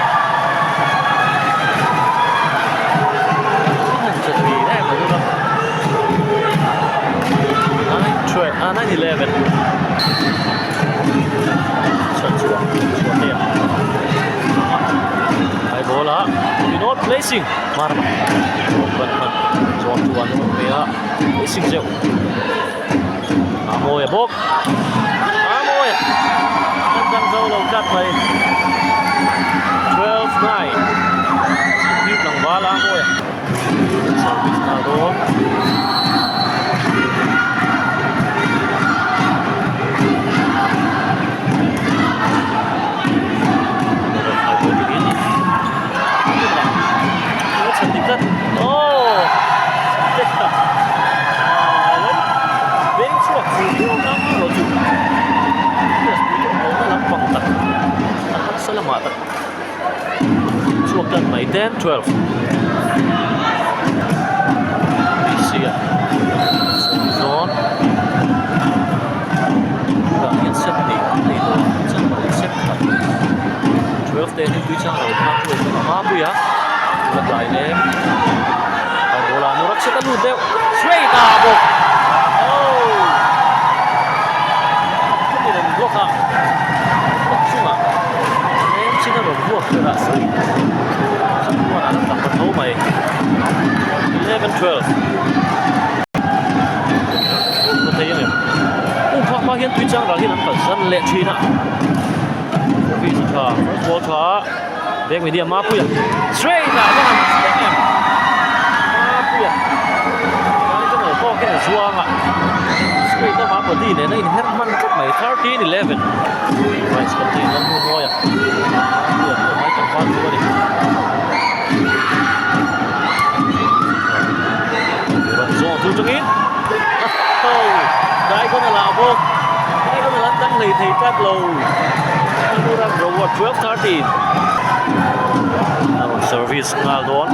Service nghal dawn. tlat mai 10 12 PC a zawn tah hian set hnih an nei tawh a chuan pahnih set khat 12 te hi tui chang lo khan chu a hma pui a la tlai lem a ball ah nurak set a lut deuh straight ah bawk oh khawmin an block a block chungah tlem chin a rawn vuak ber a straight chuan an tla tho mai 11 12 ka thei ang em um phak hma hian tui chang ral hian an kal zan leh thin a office tha first ball tha bag media mapuia straight ah va han chiang em mapuia diagonal tawk in a zuang a straight lama body nen a inher hman tlat mai 13 11 vice captain Lalhmuhmawia mapuia pawh hmai tlangval chu a ni. Rawn zawng chu chungin oh diagonal ah bawk diagonal an dang hlei thei tlat lo Anurag Rawat 12 13 a rawn service nghal dawn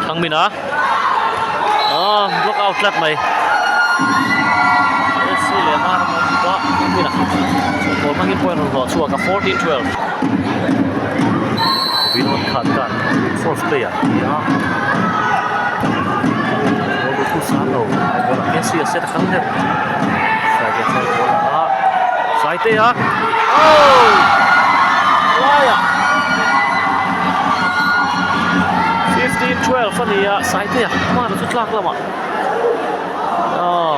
Thangmina ah block out tlat mai SC leh Mara an awm bawk a Thangmina ball hmangin point rawn hlawh chhuak a 14 12 Vinod Khadkar fourth player a ni a ball chu sang lo a ball ah hian si a set a kal deuh Saite chuan ball a Saite a oh laiah 15 12 a ni a Saite a hmanah chu tlak lamah aw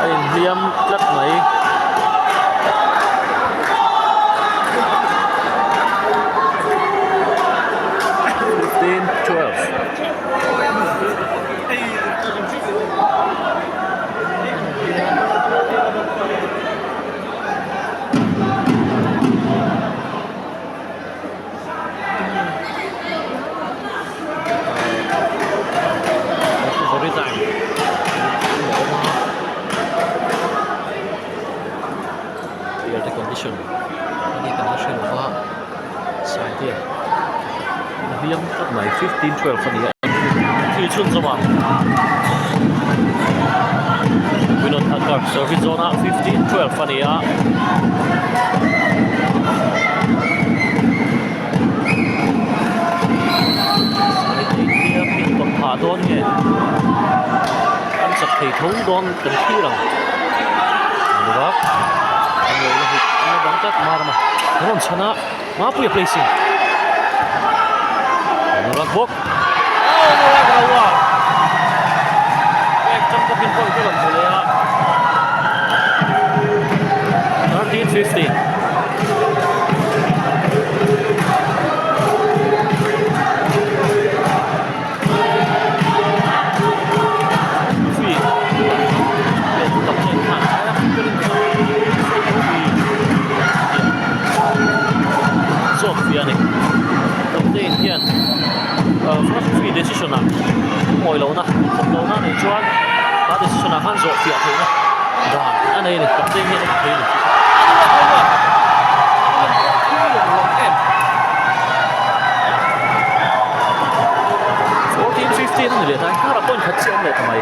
a inhliam tlat mai. 15 12 Player te condition enge kan la hre lova Saite a hliam tlat mai 15 12 a ni a thil chhunzawm a Vinod Thakkar service zawn ah 15 12 a ni a. Phah dawn nge an chak thei tho dawn kan thlir ang Anurag an lo la hut an la dang tlat Marama an rawn chhan a Mapuia placing Anurag bawk oh Anurag Rawa pek tang bawkin point a rawn hmu leh a 13 15. Zawk fia a ni captain hian first free decision ah ngawi lohna thawk lohna a neih chuan a decision ah khan zawh fiah theihna dan a nei a ni captain hian a ti thei a ni. 14 15 a ni leh ta karah point khat chiah a awm leh ta mai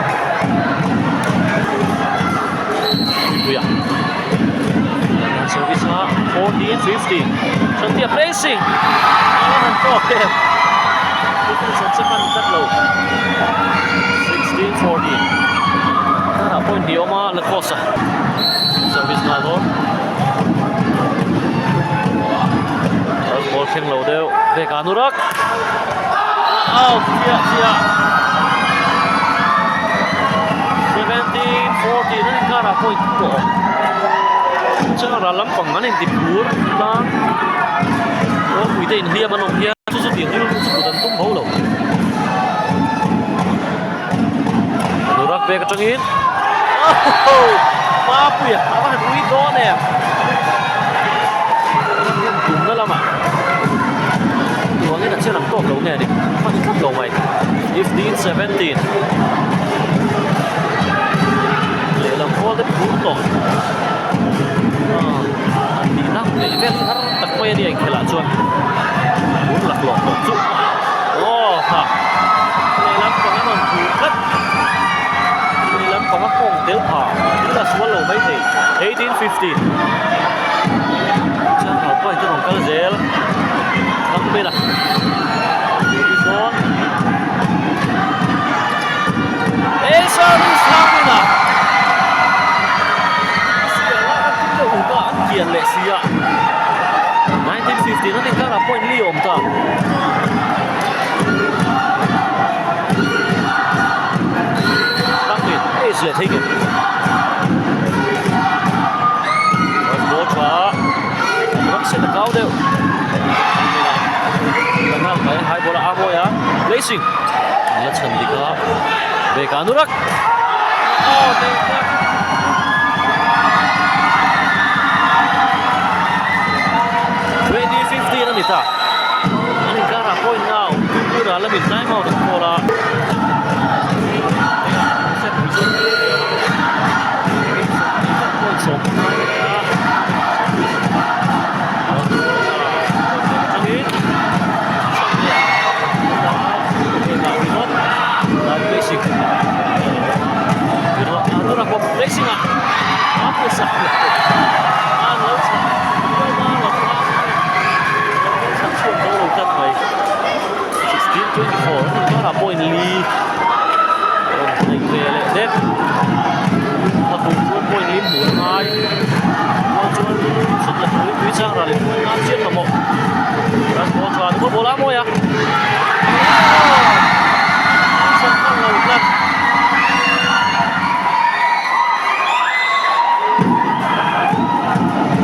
puia service a 14 15 Santia placing a han tawk em defense an che hman tlat lo 16 14 karah point hnih a awm a Lacoste service nghal dawn. Ball thleng lo deuh vek a Anurak out chiah chiah 17 14 an inkarah point pawh awm chuan ral lampang an inti phur tlang rawpui te inhliam an awm hian chu chu tih rilru chu kut an tum ho lo Anurak pek atangin oh Mapuia a va han ui dawn em tumna lamah tuangin a chen ang tawk lo nge ni hman tlat lo mai 15 17 lehlam pawl te phur tawh. 15. Chuan hau pawh te rawn kal zel. Thlangbela. Dawn. E service Thlangbela. Siala an tum deuh uk a an kian leh si a. 1915 an inkarah point li awm ta. Thlangbela ace leh thei ngei. Ball tha ram set a kau deuh Kanal mai hai ball a amawi a placing la chhan dik a bag a Anurak oh 2015 a ni ta an inkarah point now Tuipura lamin time out an call a. Point li rawn hnaih ve leh det a kum chuan point li hmuh a ngai chuan chuan sut la tui tui chang ral in nan chian mamawh ran ball tha ni ball a mawi a chhan hman lo tlat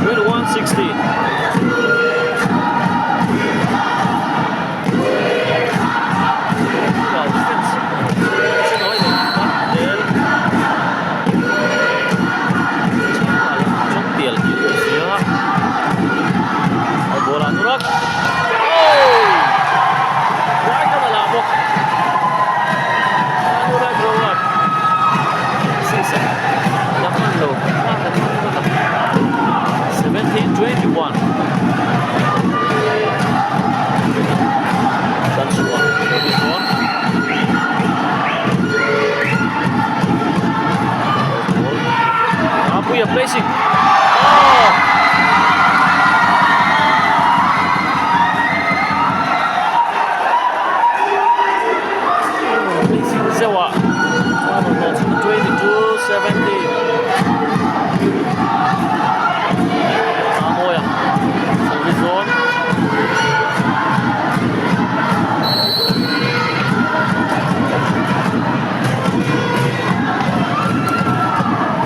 21-16 17-21 Chhuah Service dawn. Apuia placing. Oh! Placing zeuh ah. 22 17. Amoya. Service dawn.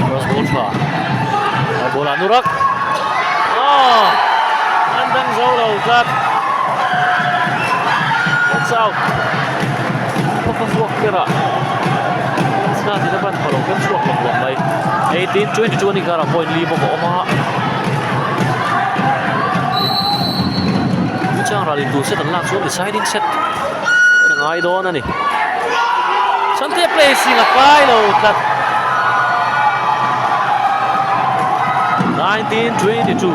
Cross ball tha. A ball ah Nurak. Oh! An dang zo lo tlat. That's out. Papa fuak kera. Sna tin a ban pha lo kan chhuak lawm lawm mai. 18 22 ani kara point li bawk a awm a. Chang ral in tur set an lak chuan deciding set a ngai dawn a ni. Chante placing a kai lo tlat. 1922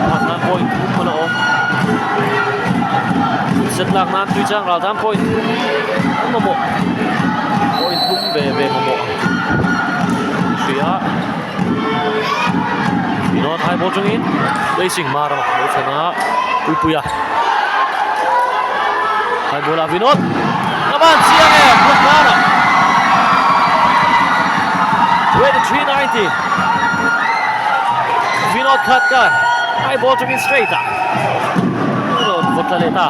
Phakna point thum a la awm. Set lak nan tui chang ral tan point an mamawh. Point thum ve ve mamawh. Hria. Vinod hai ball chungin racing mar a lo thlen a Puipuia hai ball ah Vinod a ban chiang e block kar ah 23-19 Vinod Khadkar hai ball chungin straight ah rawn vawt tla leh ta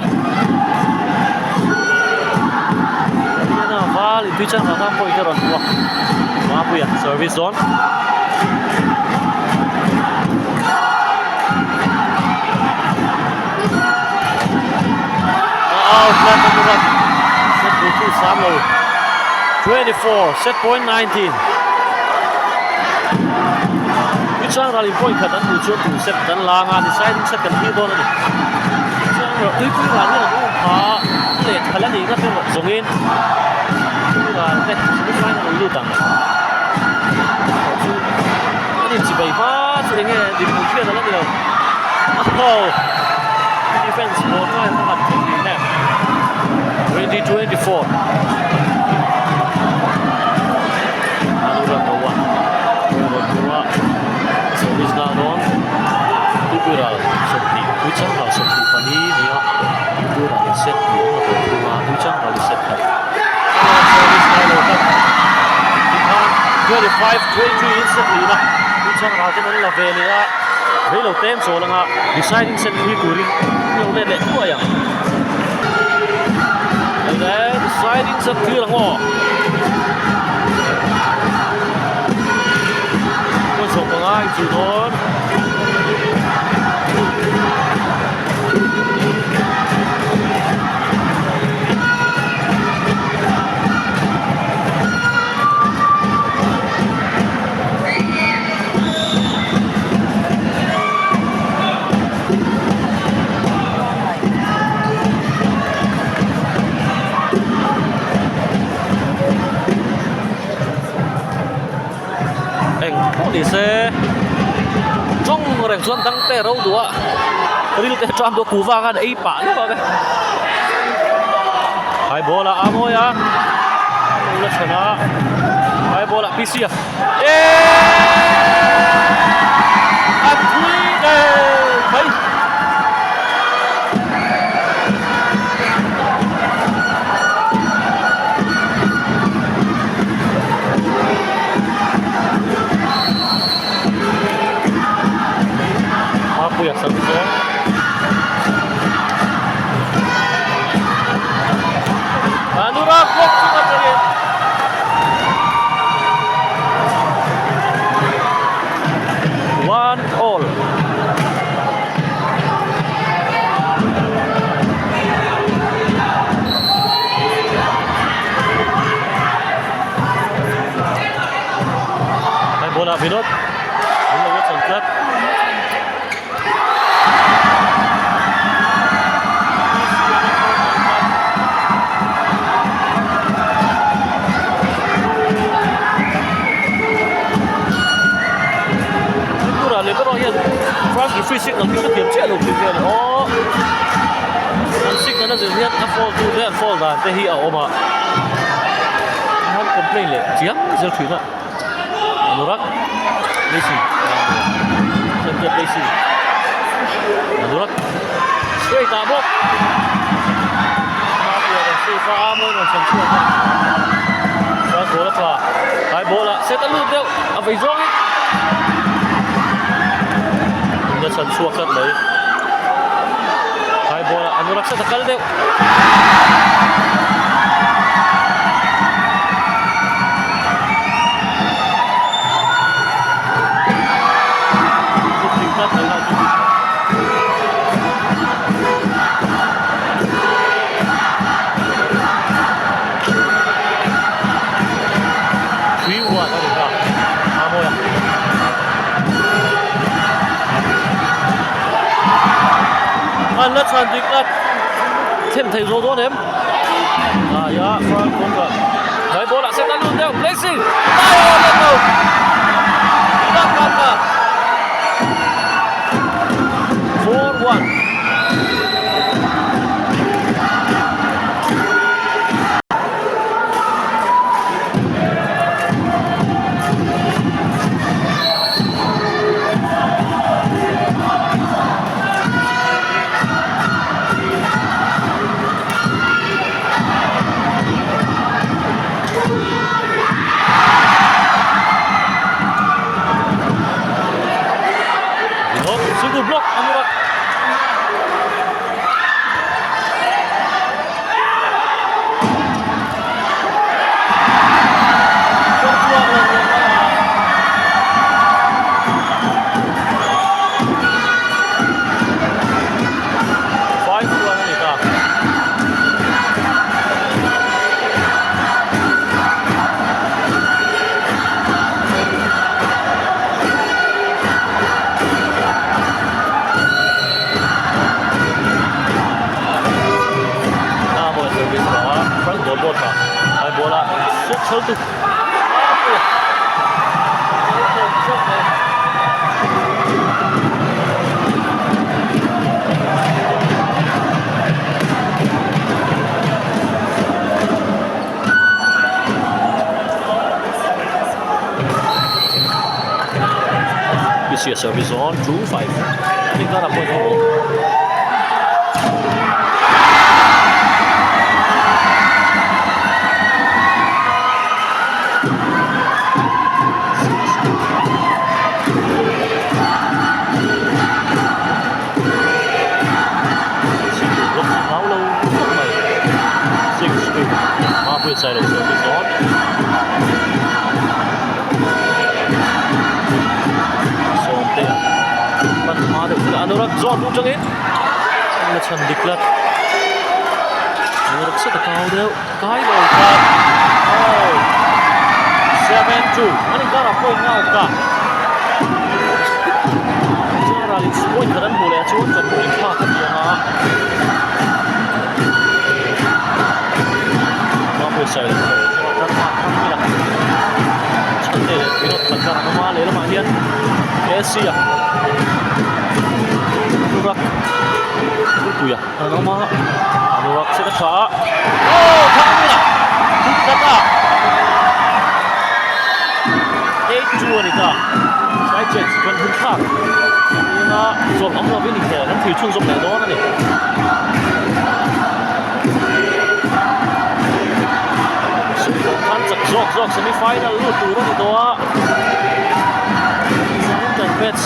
Val intui chan vang pawh in a rawn hmu a Mapuia service dawn. Out left on the run. Set bul chu sam lo. 24 set point 19. Tuichang ral in point khat an hmuh chuan tu set kan lang a deciding set kan thlir dawn a ni. Tuichang ral tuipui ral hian an um pha leh thal a nih nghat erawh zawngin tui ral te semi final an lut ang. Chu an inchibei hma chu enge dinhmun hriat a la ni lo. Aho! Defense ball ngai pakhat thei ni em. 2024. Anurak. Tuichangral 24 nia tunah hian set hnih an la tawh thung a, Tuichangral hi set khat a service ngai lo tlat. Tikhan 25 23 in set lihna Tuichangral ten an la ve leh a, reilo tlem chawl anga deciding set thlir turin an lo let leh thuai ang. Deciding set thlir ang aw. Kawn sawm panga inchuh dawn. Eng pawh ni se tawng reng chuan dang te ro duh a ril te ṭam duh a kuhva khan ei pah lawk ang e hai ball ah a mawi a a lo la chhan a hai ball ah PC a eeeeee a thui ngei mai. Mapuia sam zawng. Anurag bawk chu a tawih. One all. Hei ball ah Vinod an lo chan tlat. Tripura leh erawh hian France referee signal hi ka thiam chiah lo tih hi a ni aw. An signal a zir hian a foul tu te an foul dan te hi a awm a. Han complain leh chiam zel thin a. Anurak Messi Center Messi Anurak straight ah bawk. Mapuia rawn save a, Mawi rawn chhan chhuak a. France ball a tla. High ball ah set a lut deuh a vei zawngin. Inla chhan chhuak tlat mai. High ball ah Anurak set a kal deuh. An la chhan dik a them thei zawh dawn em aia front kawngka hnai ball ah set a lut deuh blessing ai aw let lo tak tak ta 4-1 Single block Anurak. 5-1 a ni ta. Front ball ball tha hai ball a sut chho tu This year service on 2-5. Mapuia Sailo service dawn. Sawmtea hman hma deuh thil a Anurag zawn lut atangin la chhan dik tlat. Anurag set a kau deuh kai lo kha oh 7-2 an inkarah point nga awm ta. Chuan ralin point khat an hmuh leh chuan kan hmuh inthlak a ni ang a. Chhunzawm leh dawn a ni. Sumdawng khan chak zawk zawk semi final lut tur a ni tawh a. Zanin match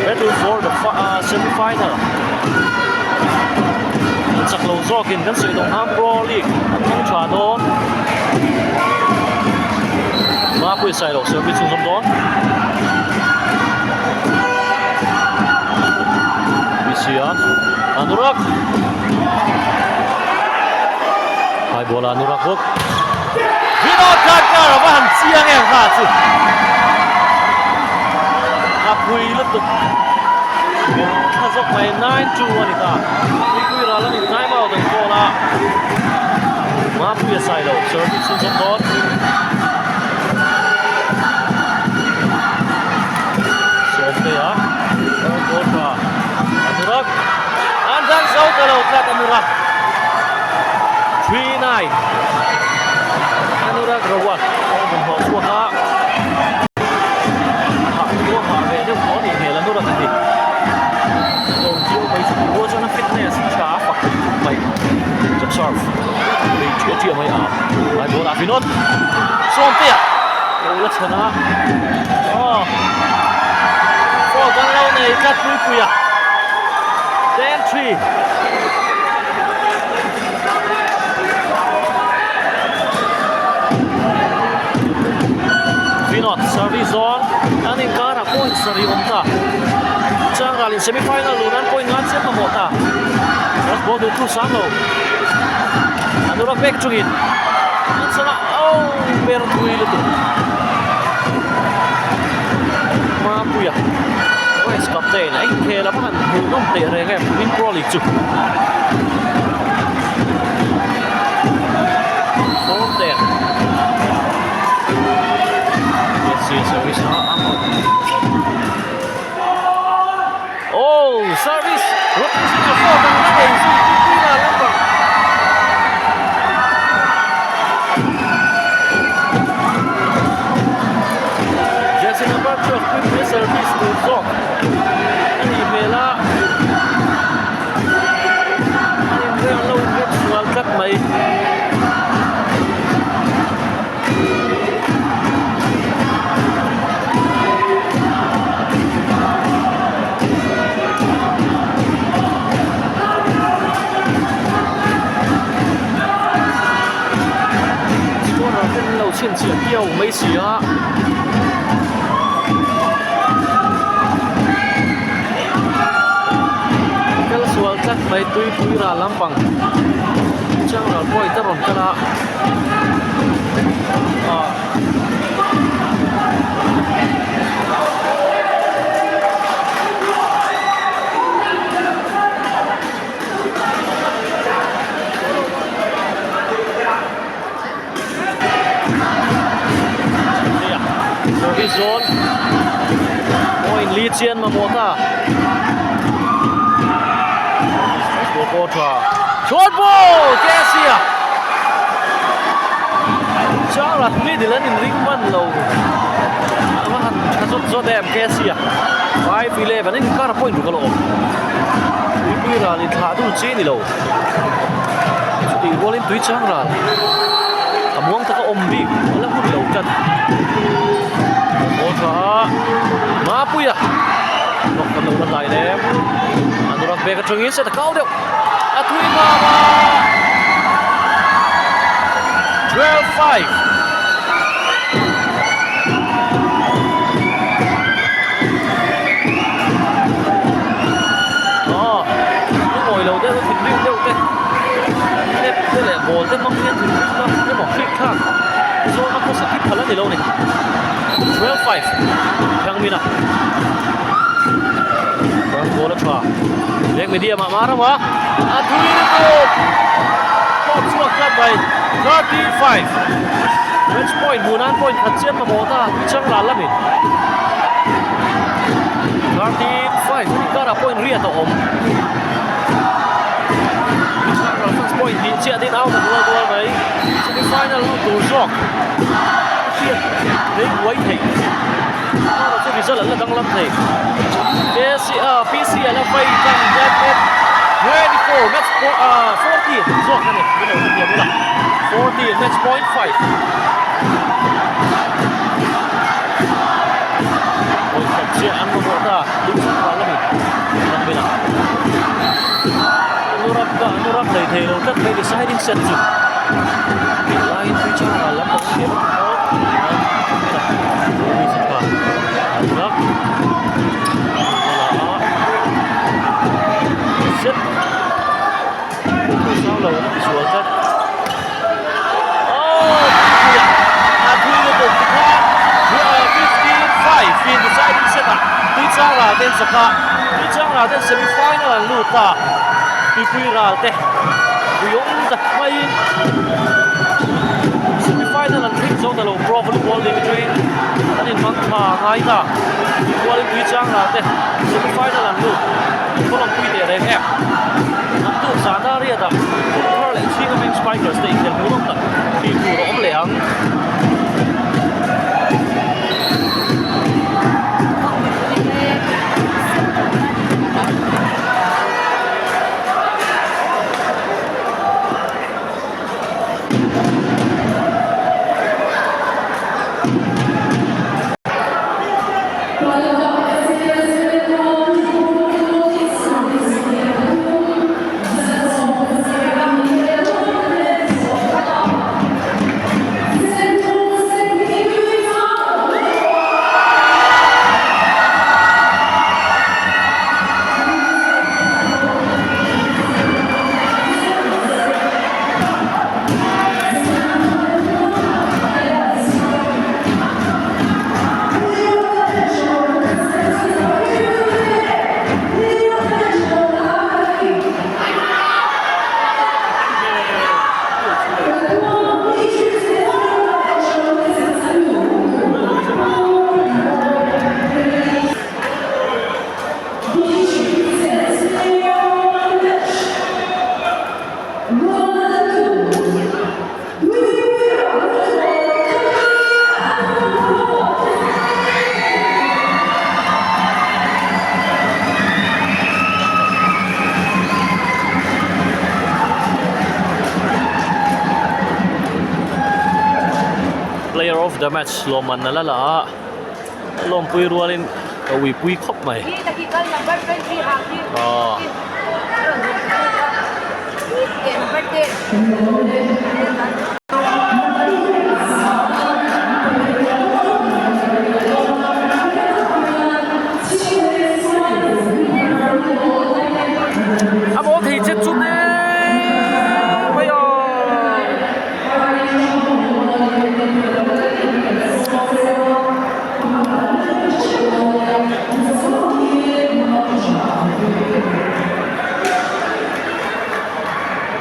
battle for the semi final. An chak lo zawkin kan Sumdawng khan Pro League an hmang tha dawn. Mapui Sailo service chhunzawm dawn. Bisia Anurak Hai bola Anurak bawk Vinod Karkar a va han chiang em kha chu a pui lutuk thla zawk mai 9-2 a ni ta Puipui ral a ni time out an call a Mapui a sai lo service chhunzawm dawn. Sawmtea a goal tha Anurak an dang zo ta lo tlat Anurak 3-9 Anurak Rawat a rawn hlawh chhuak a hah chu a hah ve deuh tawh a nih hmel Anurak a ni lo chiu mai chu tih rual chuan a fitness tha a fak thei khawp mai chak serve bei chiah chiah mai a lai ball ah Vinod Sawmtea lo la chhan a aw foul kan lo nei tlat Puipuia 10-3 Vinod service zawn an inkarah point sarih awm ta Changral in semi final luh nan point nga chiah mamawh ta first ball duh thu sang lo Anurak bek chungin an sana oh ber thui lutuk Mapuia West captain a inkhel a va han hmuh nawm teh reng em Win Pro League chu Sawmte Jesse service a amon Oh service Robinson a fault ang la nei zui pui pui la lampang Jersey number 12 pui pui service tur zawk a nih hmel a a inrem lo inrem sual tlat mai. Scorer ten an lo chhinchhiah kiau mai si a. Kal sual tlat mai tuipui ral lampang changral point a rawn kal a. Service zawn point li chian mamawh ta ball tha short ball Cassia Chara middle an inring man lo a va han tha zawt zawt em Cassia 5-11 an inkar point ruk a la awm tuipui ral in thlah dul chi a ni lo chutih rualin tui chang ral a muang taka awm bik a la hun lo tlat ball tha a Mapuia lawk kan lo la hlai lem Anurak bag atangin set a kau deuh a thui mam a. 5. Aw, lungawi lo deuh thinrim deuh te, net te leh ball te hmang hian thinrim na emaw hrik thlak zawna khawsa khi phal a ni lo ni. 12 5 Thangmina First ball a tha. Leng medium ah mar a a thui lutuk. Pawh chhuak tlat mai. 35. Match point hmuh nan point khat chian mamawh ta tui chang ral lamin. 35 inkar ah point riat a awm. Tui chang ral first point hnih chiah din out a dual dual mai. Semi final lut tur zawk. Hriat lei buai theih. Erawh chu result an la danglam thei. KC ah PC a la vai tan hian net 24 match point ah 14 zawk a ni min lo hrethiam ula 14 match point 5 Point khat chiah an mamawh ta Dingchhan ral lamin Rambil ah Anurag ka Anurag hlei thei lo tlat mai deciding set chu tih laiin Tuichang ral lam pang thiam a Semi final an thleng zo ta lo Pro Volleyball League atangin an inhmang tha ngai ta. Tichuan tui chang ral te semi final an lut khaw pui teh reng em. An tuk zan a riat a hun thar leh chhing a Meng Spikers te inkhel hmuh nawm tak tih tur a awm leh ang. Player of the match lawmman a la la a. Lawmpui rualin ka uipui khawp mai. Aw.